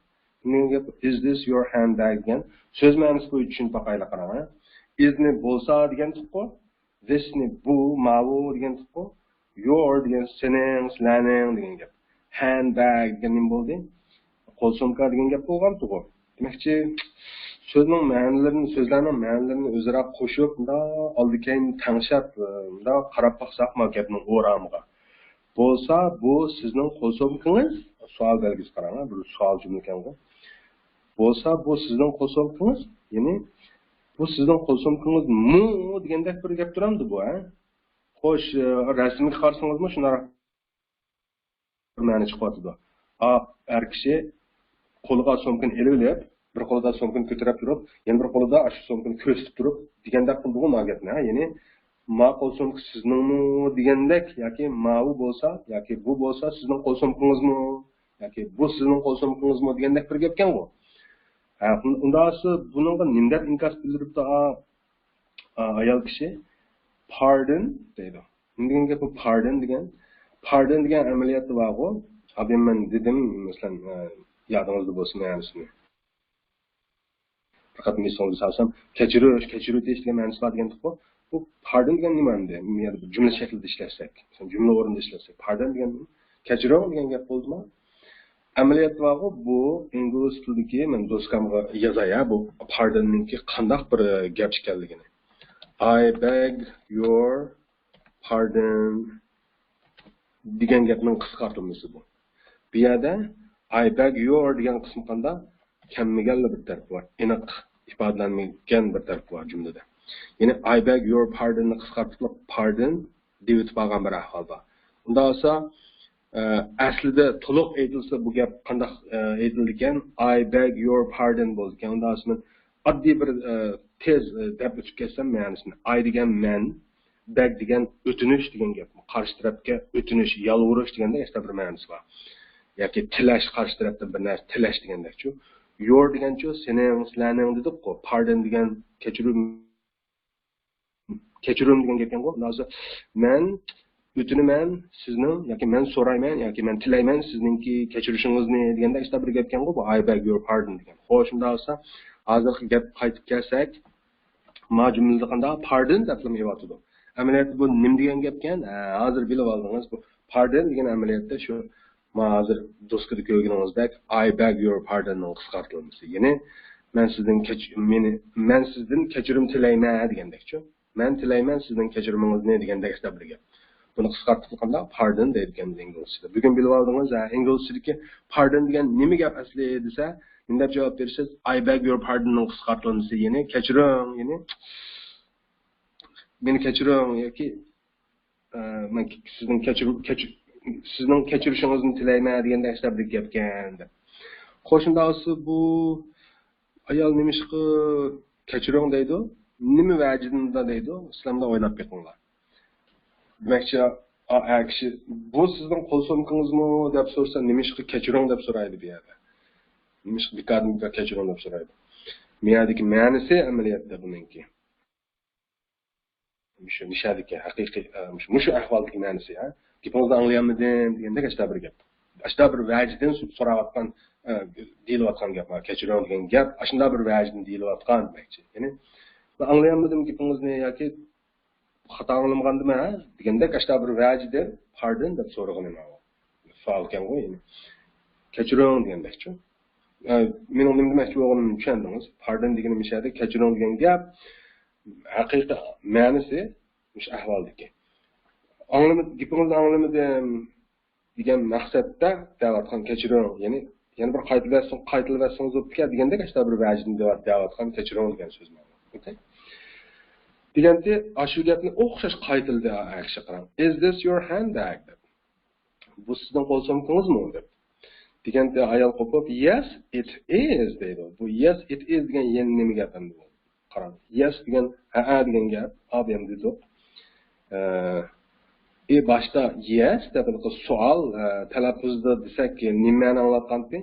نېمە گەپ، Is this your handbag دېگەن سۆز مەنىسى بويىچە چۈشىنىپ باقايلى، قاراڭ، ھە؟ is نى بولسا دېگەنتۇققۇ، this نى بۇ، ماۋۇ دېگەنتۇققۇ، your دېگەن سېنىڭ، سىلەرنىڭ دېگەن گەپ. Handbag دېگەن نېمە بولدى؟ قول سومكا دېگەن گەپ بولغانتىغۇ. دېمەكچى، سۆزنىڭ مەنىلىرىنى، سۆزلەرنىڭ مەنىلىرىنى ئۆزئارا قوشۇپ، مۇنداق ئالدى كەينىنى تەڭشەپ، مۇنداق قاراپ باقساق، مانا گەپنىڭ ئوراقىغا. بولسا، بۇ سىزنىڭ قول سومكىڭىز؟ سوئال بەلگىسى، قاراڭ، بىر سوئال جۈملىكەنغۇ. بولسا، بۇ سىزنىڭ قول سومكىڭىز؟ يەنى، بۇ سىزنىڭ قول سومكىڭىزمۇ دېگەندەك بىر گەپ تۇرامدۇ بۇ، ھە؟ خوش، رەسىمگە قارىسىڭىزمۇ شۇنداق بىر مەنە چىقىۋاتىدۇ. ئا، ئەر كىشى قولىغا سومكىنى ئېلىۋېلىپ، بىر قولىدا سومكىنى كۆتۈرۈپ تۇرۇپ، يەنە بىر قولىدا ئاشۇ سومكىنى كۆرسىتىپ تۇرۇپ دېگەندەك قىلدىغۇ ما گەپنى، ھە؟ يەنى، ما قول سومكا سىزنىڭمۇ دېگەندەك ياكى ماۋۇ بولسا ياكى بۇ بولسا سىزنىڭ قول سومكىڭىزمۇ ياكى بۇ سىزنىڭ قول سومكىڭىزمۇ دېگەندەك بىر گەپكەنغۇ. ھە، ئۇنداقسا بۇنىڭغا نېمە دەپ ئىنكاس بىلدۈرۈپتۇ؟ ئا، ئا، ئايال كىشى pardon دەيدۇ. نېمە دېگەن گەپ بۇ pardon دېگەن؟ Pardon دېگەن ئەمەلىيەتتە بارغۇ. ئابىم مەن دېدىم، مەسىلەن، ئە، يادىڭىزدا بولسا مەنىسىنى. بىر قېتىم ئېسىڭىزگە سالسام، كەچۈرۈش، كەچۈرۈۋېتىش دېگەن مەنىسى بار دېگەنتۇققۇ. بۇ pardon دېگەن نېمە ئەمدى؟ يەنە بىر جۈملە شەكلىدە ئىشلەتسەك، مەسىلەن، جۈملە ئورنىدا ئىشلەتسەك، pardon دېگەن، كەچۈرۈڭ دېگەن گەپ بولدىمۇ؟ ئەمەلىيەتتە بارغۇ، بۇ ئىنگلىز تىلىدىكى، مەن دوسكامغا يازاي، ھە، بۇ pardon نىڭكى قانداق بىر گەپ ئىكەنلىكىنى. I beg your pardon دېگەن گەپنىڭ قىسقارتىلمىسى بۇ. بۇ يەردە I beg your دېگەن قىسمى قانداق؟ كەممىگەنلا بىر تەرىپى بار، ئېنىق ئىپادىلەنمىگەن بىر تەرىپى بار جۈملىدە. يەنى I beg your pardon نى قىسقارتىپ pardon دېيىۋېتىپ قالغان بىر ئەھۋال بار. ئۇنداق بولسا، ئە، ئەسلىدە تولۇق ئېيتىلسا بۇ گەپ قانداق، ئە، ئېيتىلىدىكەن؟ I beg your pardon بولىدىكەن. ئۇنداق بولسا مەن ئاددىي بىر، ئە، تېز، ئە، دەپ ئۆتۈپ كەتسەم مەنىسىنى. I دېگەن مەن، beg دېگەن ئۆتۈنۈش دېگەن گەپ. قارشى تەرەپكە ئۆتۈنۈش، يالۋۇرۇش دېگەندەك ئەسلىدە بىر مەنىسى بار. ياكى تىلەش، قارشى تەرەپتىن بىر نەرسە تىلەش دېگەندەكچۇ. Your دېگەنچۇ سېنىڭ، سىلەرنىڭ دېدۇققۇ. Pardon دېگەن كەچۈرۈم، كەچۈرۈم دېگەن گەپكەنغۇ. ھازىر مەن ئۆتۈنىمەن سىزنىڭ، ياكى مەن سورايمەن ياكى مەن تىلەيمەن سىزنىڭكى كەچۈرۈشىڭىزنى دېگەندەك ئىشتا بىر گەپكەنغۇ بۇ I beg your pardon دېگەن. خوش، شۇنداق بولسا ھازىرقى گەپكە قايتىپ كەلسەك، ما جۈملىدە قانداق pardon دەپلا ئېلىۋاتىدۇ. ئەمەلىيەتتە بۇ نېمە دېگەن گەپكەن؟ ھە، ھازىر بىلىپ ئالدىڭىز. بۇ pardon دېگەن ئەمەلىيەتتە شۇ، ما ھازىر دوسكىدا كۆرگىنىڭىزدەك I beg your pardon نىڭ قىسقارتىلمىسى. يەنى مەن سىزدىن كەچ-، مېنى، مەن سىزدىن كەچۈرۈم تىلەيمەن دېگەندەكچۇ. مەن تىلەيمەن سىزنىڭ كەچۈرۈمىڭىزنى دېگەندەك ئىشتا بىر گەپ. بۇنى قىسقارتىپ قانداق؟ Pardon دەيدىكەنمىز ئىنگلىزچىدا. بۈگۈن بىلىۋالدىڭىز، ھە، ئىنگلىزچىدىكى pardon دېگەن نېمە گەپ ئەسلى دېسە، نېمە دەپ جاۋاب بېرىسىز؟ I beg your pardon نىڭ قىسقارتىلمىسى، يەنى كەچۈرۈڭ، يەنى مېنى كەچۈرۈڭ ياكى، ئە، مەن سىزنىڭ كەچۈر-، كەچۈ-، سىزنىڭ كەچۈرۈشىڭىزنى تىلەيمەن دېگەندەك ئىشتا بىر گەپكەن دەپ. خوش، شۇنداق بولسا بۇ ئايال نېمىشقا كەچۈرۈڭ دەيدۇ؟ نېمە ۋەجىدىن دەيدۇ؟ سىلەر مۇنداق ئويلاپ بېقىڭلار. دېمەكچى، ئا، ئەر كىشى، بۇ سىزنىڭ قول سومكىڭىزمۇ دەپ سورىسا، نېمىشقا كەچۈرۈڭ دەپ سورايدۇ بۇ يەردە. نېمىشقا بىكاردىن بىكار كەچۈرۈڭ دەپ سورايدۇ. بۇ يەردىكى مەنىسى ئەمەلىيەتتە بۇنىڭكى. مۇشۇ نىشادىكى ھەقىقىي، ئە، مۇشۇ، مۇشۇ ئەھۋالدىكى مەنىسى، ھە؟ گېپىڭىزنى ئاڭلىيالمىدىم دېگەندەك ئاشتا بىر گەپ. ئاشتا بىر ۋەجىدىن سو-، سوراۋاتقان، ئە، دېيىلىۋاتقان گەپ، ھە، كەچۈرۈڭ دېگەن گەپ، ئاشۇنداق بىر ۋەجىدىن دېيىلىۋاتقان دېمەكچى. يەنى، مەن ئاڭلىيالمىدىم گېپىڭىزنى ياكى خاتا ئاڭلىمىغاندىمەن، ھە؟ دېگەندەك ئاشتا بىر ۋەجىدىن pardon دەپ سورىغىنى ماۋۇ. سوئالكەنغۇ، يەنى. كەچۈرۈڭ دېگەندەكچۇ. ئە، مېنىڭ نېمە دېمەكچى بولغىنىمنى چۈشەندىڭىز. Pardon دېگىنى مۇشۇ يەردە كەچۈرۈڭ دېگەن گەپ. ھەقىقىي مەنىسى مۇشۇ ئەھۋالدىكى. ئاڭلىمىدىم، گېپىڭىزنى ئاڭلىمىدىم دېگەن مەقسەتتە دەۋاتقان كەچۈرۈڭ. يەنى، يەنە بىر قايتىلىۋەتسىڭ-، قايتىلىۋەتسىڭىز بوپتىكەن دېگەندەك ئاشتا بىر ۋەجىدىن دەۋات-، دەۋاتقان كەچۈرۈڭ دېگەن سۆز مانا. ئوكەي؟ دېگەنتى، ئاشۇ گەپنى ئوخشاش قايتىلىدى ئەكشى قاراڭ. Is this your handbag؟ دەپ. بۇ سىزنىڭ قول سومكىڭىزمۇ؟ دەپ. دېگەنتى ئايال قوپۇپ، Yes, it is دەيدۇ. بۇ Yes, it is دېگەن يەنە نېمە گەپ ئەمدى بۇ؟ قاراڭ. Yes دېگەن ھەئە دېگەن گەپ. ئابىم دېدۇق. ئە، ئى باشتا Yes دەپ سوئال، ئە، تەلەپپۇزدا دېسەك نېمە مەنە ئاڭلاتقانتى؟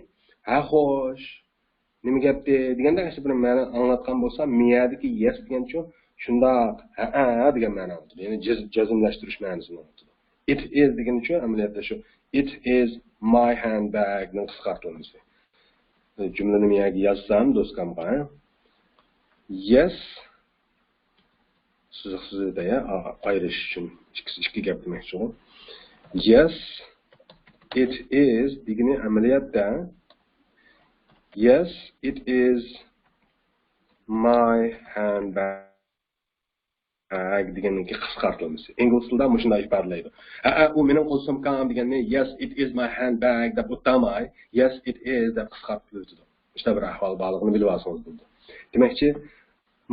ھە خوش. نېمە گەپتى دېگەندەك ئاشۇ بىر مەنە ئاڭلاتقان بولسا، مىيەدىكى Yes دېگەنچۇ شۇنداق، ھەئە دېگەن مەنە ئاڭلىتىدۇ. يەنى جەز-، جەزملەشتۈرۈش مەنىسىنى ئاڭلىتىدۇ. It is دېگىنىچۇ ئەمەلىيەتتە شۇ It is my handbag نىڭ قىسقارتىلمىسى. جۈملىنى مىيەگە يازسام دوسكامغا. Yes, سىزىقسىز ئۆتەي، ئا-، ئايرىش ئۈچۈن ئىككىسى ئىككى گەپ دېمەكچىغۇ. Yes, it is دېگىنى ئەمەلىيەتتە Yes, it is my handbag دېگەننىڭكى قىسقارتىلمىسى. ئىنگلىز تىلىدا مۇشۇنداق ئىپادىلەيدۇ. ھەئە، ئۇ مېنىڭ قول سومكام دېگەننى Yes, it is my handbag دەپ ئۇتاماي، Yes, it is دەپ قىسقارتىپ ئۆتىدۇ. مۇشۇنداق بىر ئەھۋال بارلىقىنى بىلىۋالسىڭىز بولىدۇ. دېمەكچى،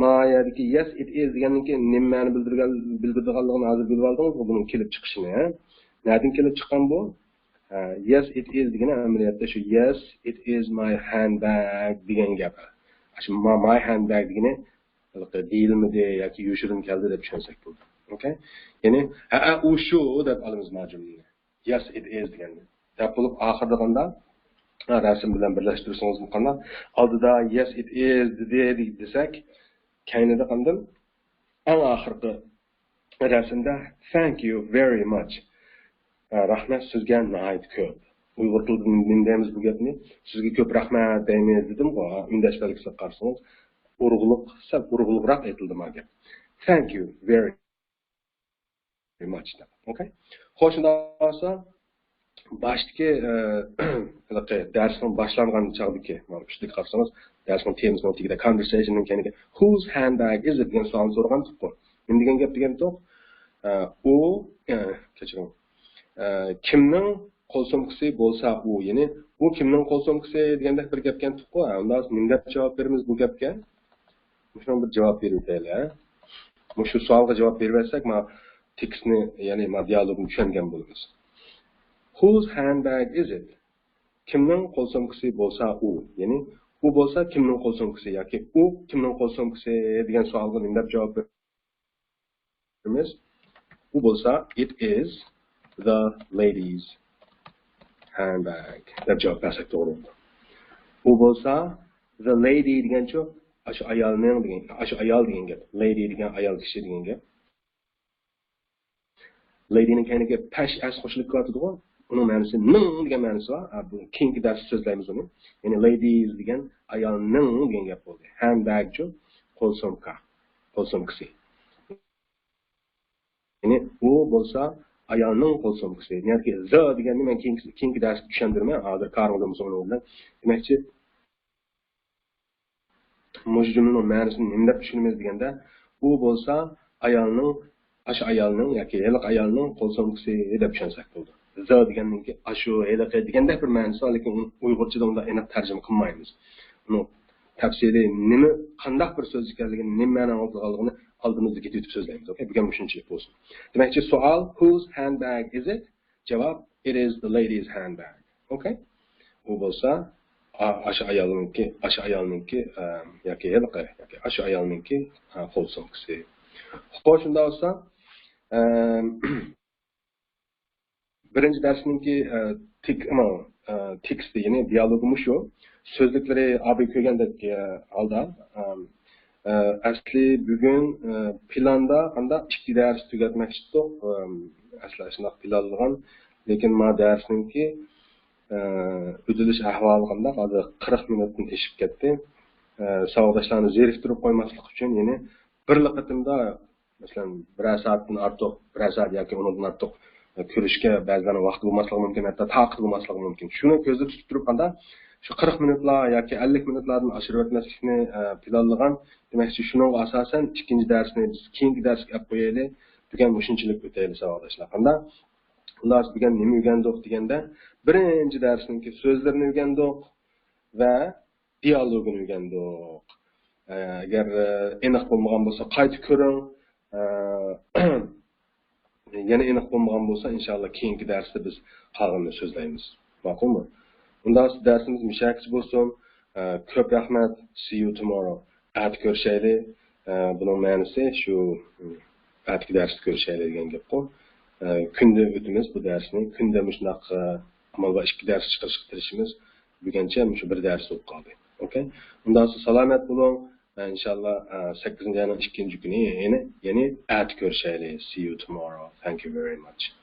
ما يەردىكى Yes, it is دېگەننىڭكى نېمە مەنە بىلدۈرگەن، بىلدۈرىدىغانلىقىنى ھازىر بىلىۋالدىڭىزغۇ، بۇنىڭ كېلىپ چىقىشىنى. نەدىن كېلىپ چىققان بۇ؟ ھە، Yes, it is دېگىنى ئەمەلىيەتتە شۇ Yes, it is my handbag دېگەن گەپ. شۇ ما-، my handbag دېگىنى ھېلىقى دېيىلمىدى ياكى يوشۇرۇن كەلدى دەپ چۈشەنسەك بولىدۇ. ئوكەي؟ يەنى، ھەئە، ئۇ شۇ دەپ ئالىمىز ما جۈملىنى. Yes, it is دېگەندە. دەپ بولۇپ، ئاخىرىدا قاندا، ھە، رەسىم بىلەن بىرلەشتۈرسىڭىزمۇ قانداق؟ ئالدىدا Yes, it is دېدى دېسەك، كەينىدە قاندىن ئەڭ ئاخىرقى رەسىمدە Thank you very much. ھە، رەھمەت سىزگە ناھايىتى كۆپ. ئۇيغۇر تىلىدا نېمە دەيمىز بۇ گەپنى؟ سىزگە كۆپ رەھمەت دەيمىز دېدىمغۇ، ھە، ئۈندەش بەلگىسىگە قارىسىڭىز، ئۇرغۇلۇق، سەل ئۇرغۇلۇقراق ئېيتىلدى ما گەپ. Thank you very much دەپ. ئوكەي؟ خوش، شۇنداق بولسا، باشتىكى، ئە، ھېلىقى دەرسنىڭ باشلانغان چاغدىكى، مانا ئۈستىگە قارىسىڭىز، دەرسنىڭ تېمىسىنىڭ تېگىدە conversation نىڭ كەينىگە Whose handbag is it دېگەن سوئالنى سورىغانتۇققۇ. نېمە دېگەن گەپ دېگەنتۇق؟ ئە، ئۇ، ئە، كەچۈرۈڭ. ئە، كىمنىڭ قول سومكىسى بولسا ئۇ، يەنى ئۇ كىمنىڭ قول سومكىسى دېگەندەك بىر گەپ كەنتۇققۇ. ئە، ئۇنداق نېمە دەپ جاۋاب بېرىمىز بۇ گەپكە؟ مۇشۇنىڭغا بىر جاۋاب بېرىۋېتەيلى، ھە؟ مۇشۇ سوئالغا جاۋاب بېرىۋەتسەك، مانا تېكىستنى، يەنى مانا دىيالوگنى چۈشەنگەن بولىمىز. Whose handbag is it? كىمنىڭ قول سومكىسى بولسا ئۇ، يەنى ئۇ بولسا كىمنىڭ قول سومكىسى ياكى ئۇ كىمنىڭ قول سومكىسى دېگەن سوئالغا نېمە دەپ جاۋاب بېرىمىز؟ ئۇ بولسا It is the lady's handbag دەپ جاۋاب بەرسەك توغرا بولىدۇ. ئۇ بولسا the lady دېگەنچۇ، ئاشۇ ئايالنىڭ دېگەن، ئاشۇ ئايال دېگەن گەپ. Lady دېگەن ئايال كىشى دېگەن گەپ. Lady نىڭ كەينىگە پەش ئەس قوشۇلۇپ كېلىۋاتىدىغۇ. ئۇنىڭ مەنىسى نىڭ دېگەن مەنىسى بار. ھە، بۇ كېيىنكى دەرستە سۆزلەيمىز ئۇنى. يەنى ladies دېگەن ئايالنىڭ دېگەن گەپ بولدى. Handbag چۇ، قول سومكا. قول سومكىسى. يەنى ئۇ بولسا ئايالنىڭ قول سومكىسى. يەنى the دېگەننى مەن كېيىنكى، كېيىنكى دەرستە چۈشەندۈرىمەن. ھازىر كارىڭ بولمىسا ئۇنىڭ بىلەن. دېمەكچى، مۇشۇ جۈملىنىڭ مەنىسىنى نېمە دەپ چۈشىنىمىز دېگەندە، ئۇ بولسا ئايالنىڭ، ئاشۇ ئايالنىڭ ياكى ھېلىقى ئايالنىڭ قول سومكىسى دەپ چۈشەنسەك بولىدۇ. The دېگەننىڭكى ئاشۇ، ھېلىقى دېگەندەك بىر مەنىسى بار، لېكىن ئۇنى ئۇيغۇرچىدا ئۇنداق ئېنىق تەرجىمە قىلمايمىز. ئۇنىڭ تەپسىلىي نېمە، قانداق بىر سۆز ئىكەنلىكىنى، نېمە مەنە ئاڭلىتىدىغانلىقىنى ئالدىمىزدا كېتىۋېتىپ سۆزلەيمىز. ئوكەي، بۈگۈن مۇشۇنچىلىك بولسۇن. دېمەكچى، سوئال، Whose handbag is it؟ جاۋاب، It is the lady's handbag. ئوكەي؟ ئۇ بولسا، ئا-، ئاشۇ ئايالنىڭكى، ئاشۇ ئايالنىڭكى، ئە، ياكى ھېلىقى، ياكى ئاشۇ ئايالنىڭكى، ئە، قول سومكىسى. خوش، شۇنداق بولسا، ئە، بىرىنچى دەرسنىڭكى، ئە، تېك-، ئە، تېكىستى، يەنى دىيالوگى مۇشۇ. سۆزلۈكلىرى ئابىي كۆرگەندەك، ئە، ھالدا، ئە، ئە، ئەسلى بۈگۈن، ئە، پىلاندا قانداق ئىككى دەرس تۈگەتمەكچىدۇق، ئە، ئەسلى شۇنداق پىلانلىغان. لېكىن ما دەرسنىڭكى، ئە، ئۆتۈلۈش ئەھۋالى قانداق؟ ھازىر قىرىق مىنۇتتىن ئېشىپ كەتتى. ئە، ساۋاقداشلارنى زېرىكتۈرۈپ قويماسلىق ئۈچۈن يەنى بىرلا قېتىمدا، مەسىلەن، بىرەر سائەتتىن ئارتۇق، بىرەر سائەت ياكى ئۇنىڭدىن ئارتۇق، ئە، كۆرۈشكە بەزىلەرنىڭ ۋاقتى بولماسلىقى مۇمكىن، ھەتتا تاقىتى بولماسلىقى مۇمكىن. شۇنى كۆزدە تۇتۇپ تۇرۇپ، قاندا شۇ قىرىق مىنۇتلار ياكى ئەللىك مىنۇتلاردىن ئاشۇرۇۋەتمەسلىكنى، ئە، پىلانلىغان. دېمەكچى، شۇنىڭغا ئاساسەن ئىككىنچى دەرسنى بىز كېيىنكى دەرسكە ئەپ قويايلى. بۈگۈن مۇشۇنچىلىك ئۆتەيلى، ساۋاقداشلار. قانداق؟ خۇلاسە، بۈگۈن نېمە ئۆگەندۇق دېگەندە، بىرىنچى دەرسنىڭكى سۆزلىرىنى ئۆگەندۇق ۋە دىيالوگىنى ئۆگەندۇق. ئە، ئەگەر، ئە، ئېنىق بولمىغان بولسا، قايتا كۆرۈڭ. ئە، يەنە ئېنىق بولمىغان بولسا، ئىنشاللا كېيىنكى دەرستە بىز قالغىنىنى سۆزلەيمىز. ماقۇلمۇ؟ ئۇنداق دەرسىمىز مۇشۇ يەرگىچە بولسۇن. ئە، كۆپ رەھمەت. See you tomorrow. ئەتە كۆرۈشەيلى. ئە، بۇنىڭ مەنىسى شۇ، ئەتىكى دەرستە كۆرۈشەيلى دېگەن گەپقۇ. ئە، كۈندە ئۆتىمىز بۇ دەرسنى. كۈندە مۇشۇنداق، ئە، ئامال بار ئىككى دەرس چىقىرىشقا تىرىشىمىز. بۈگۈنچە مۇشۇ بىر دەرس بولۇپ قالدى. ئوكەي؟ ئۇنداق بولسا سالامەت بولۇڭ. ئە، ئىنشاللا، ئە، سەككىزىنچى ئاينىڭ ئىككىنچى كۈنى، يەنى، يەنى ئەتە كۆرۈشەيلى. See you tomorrow. Thank you very much.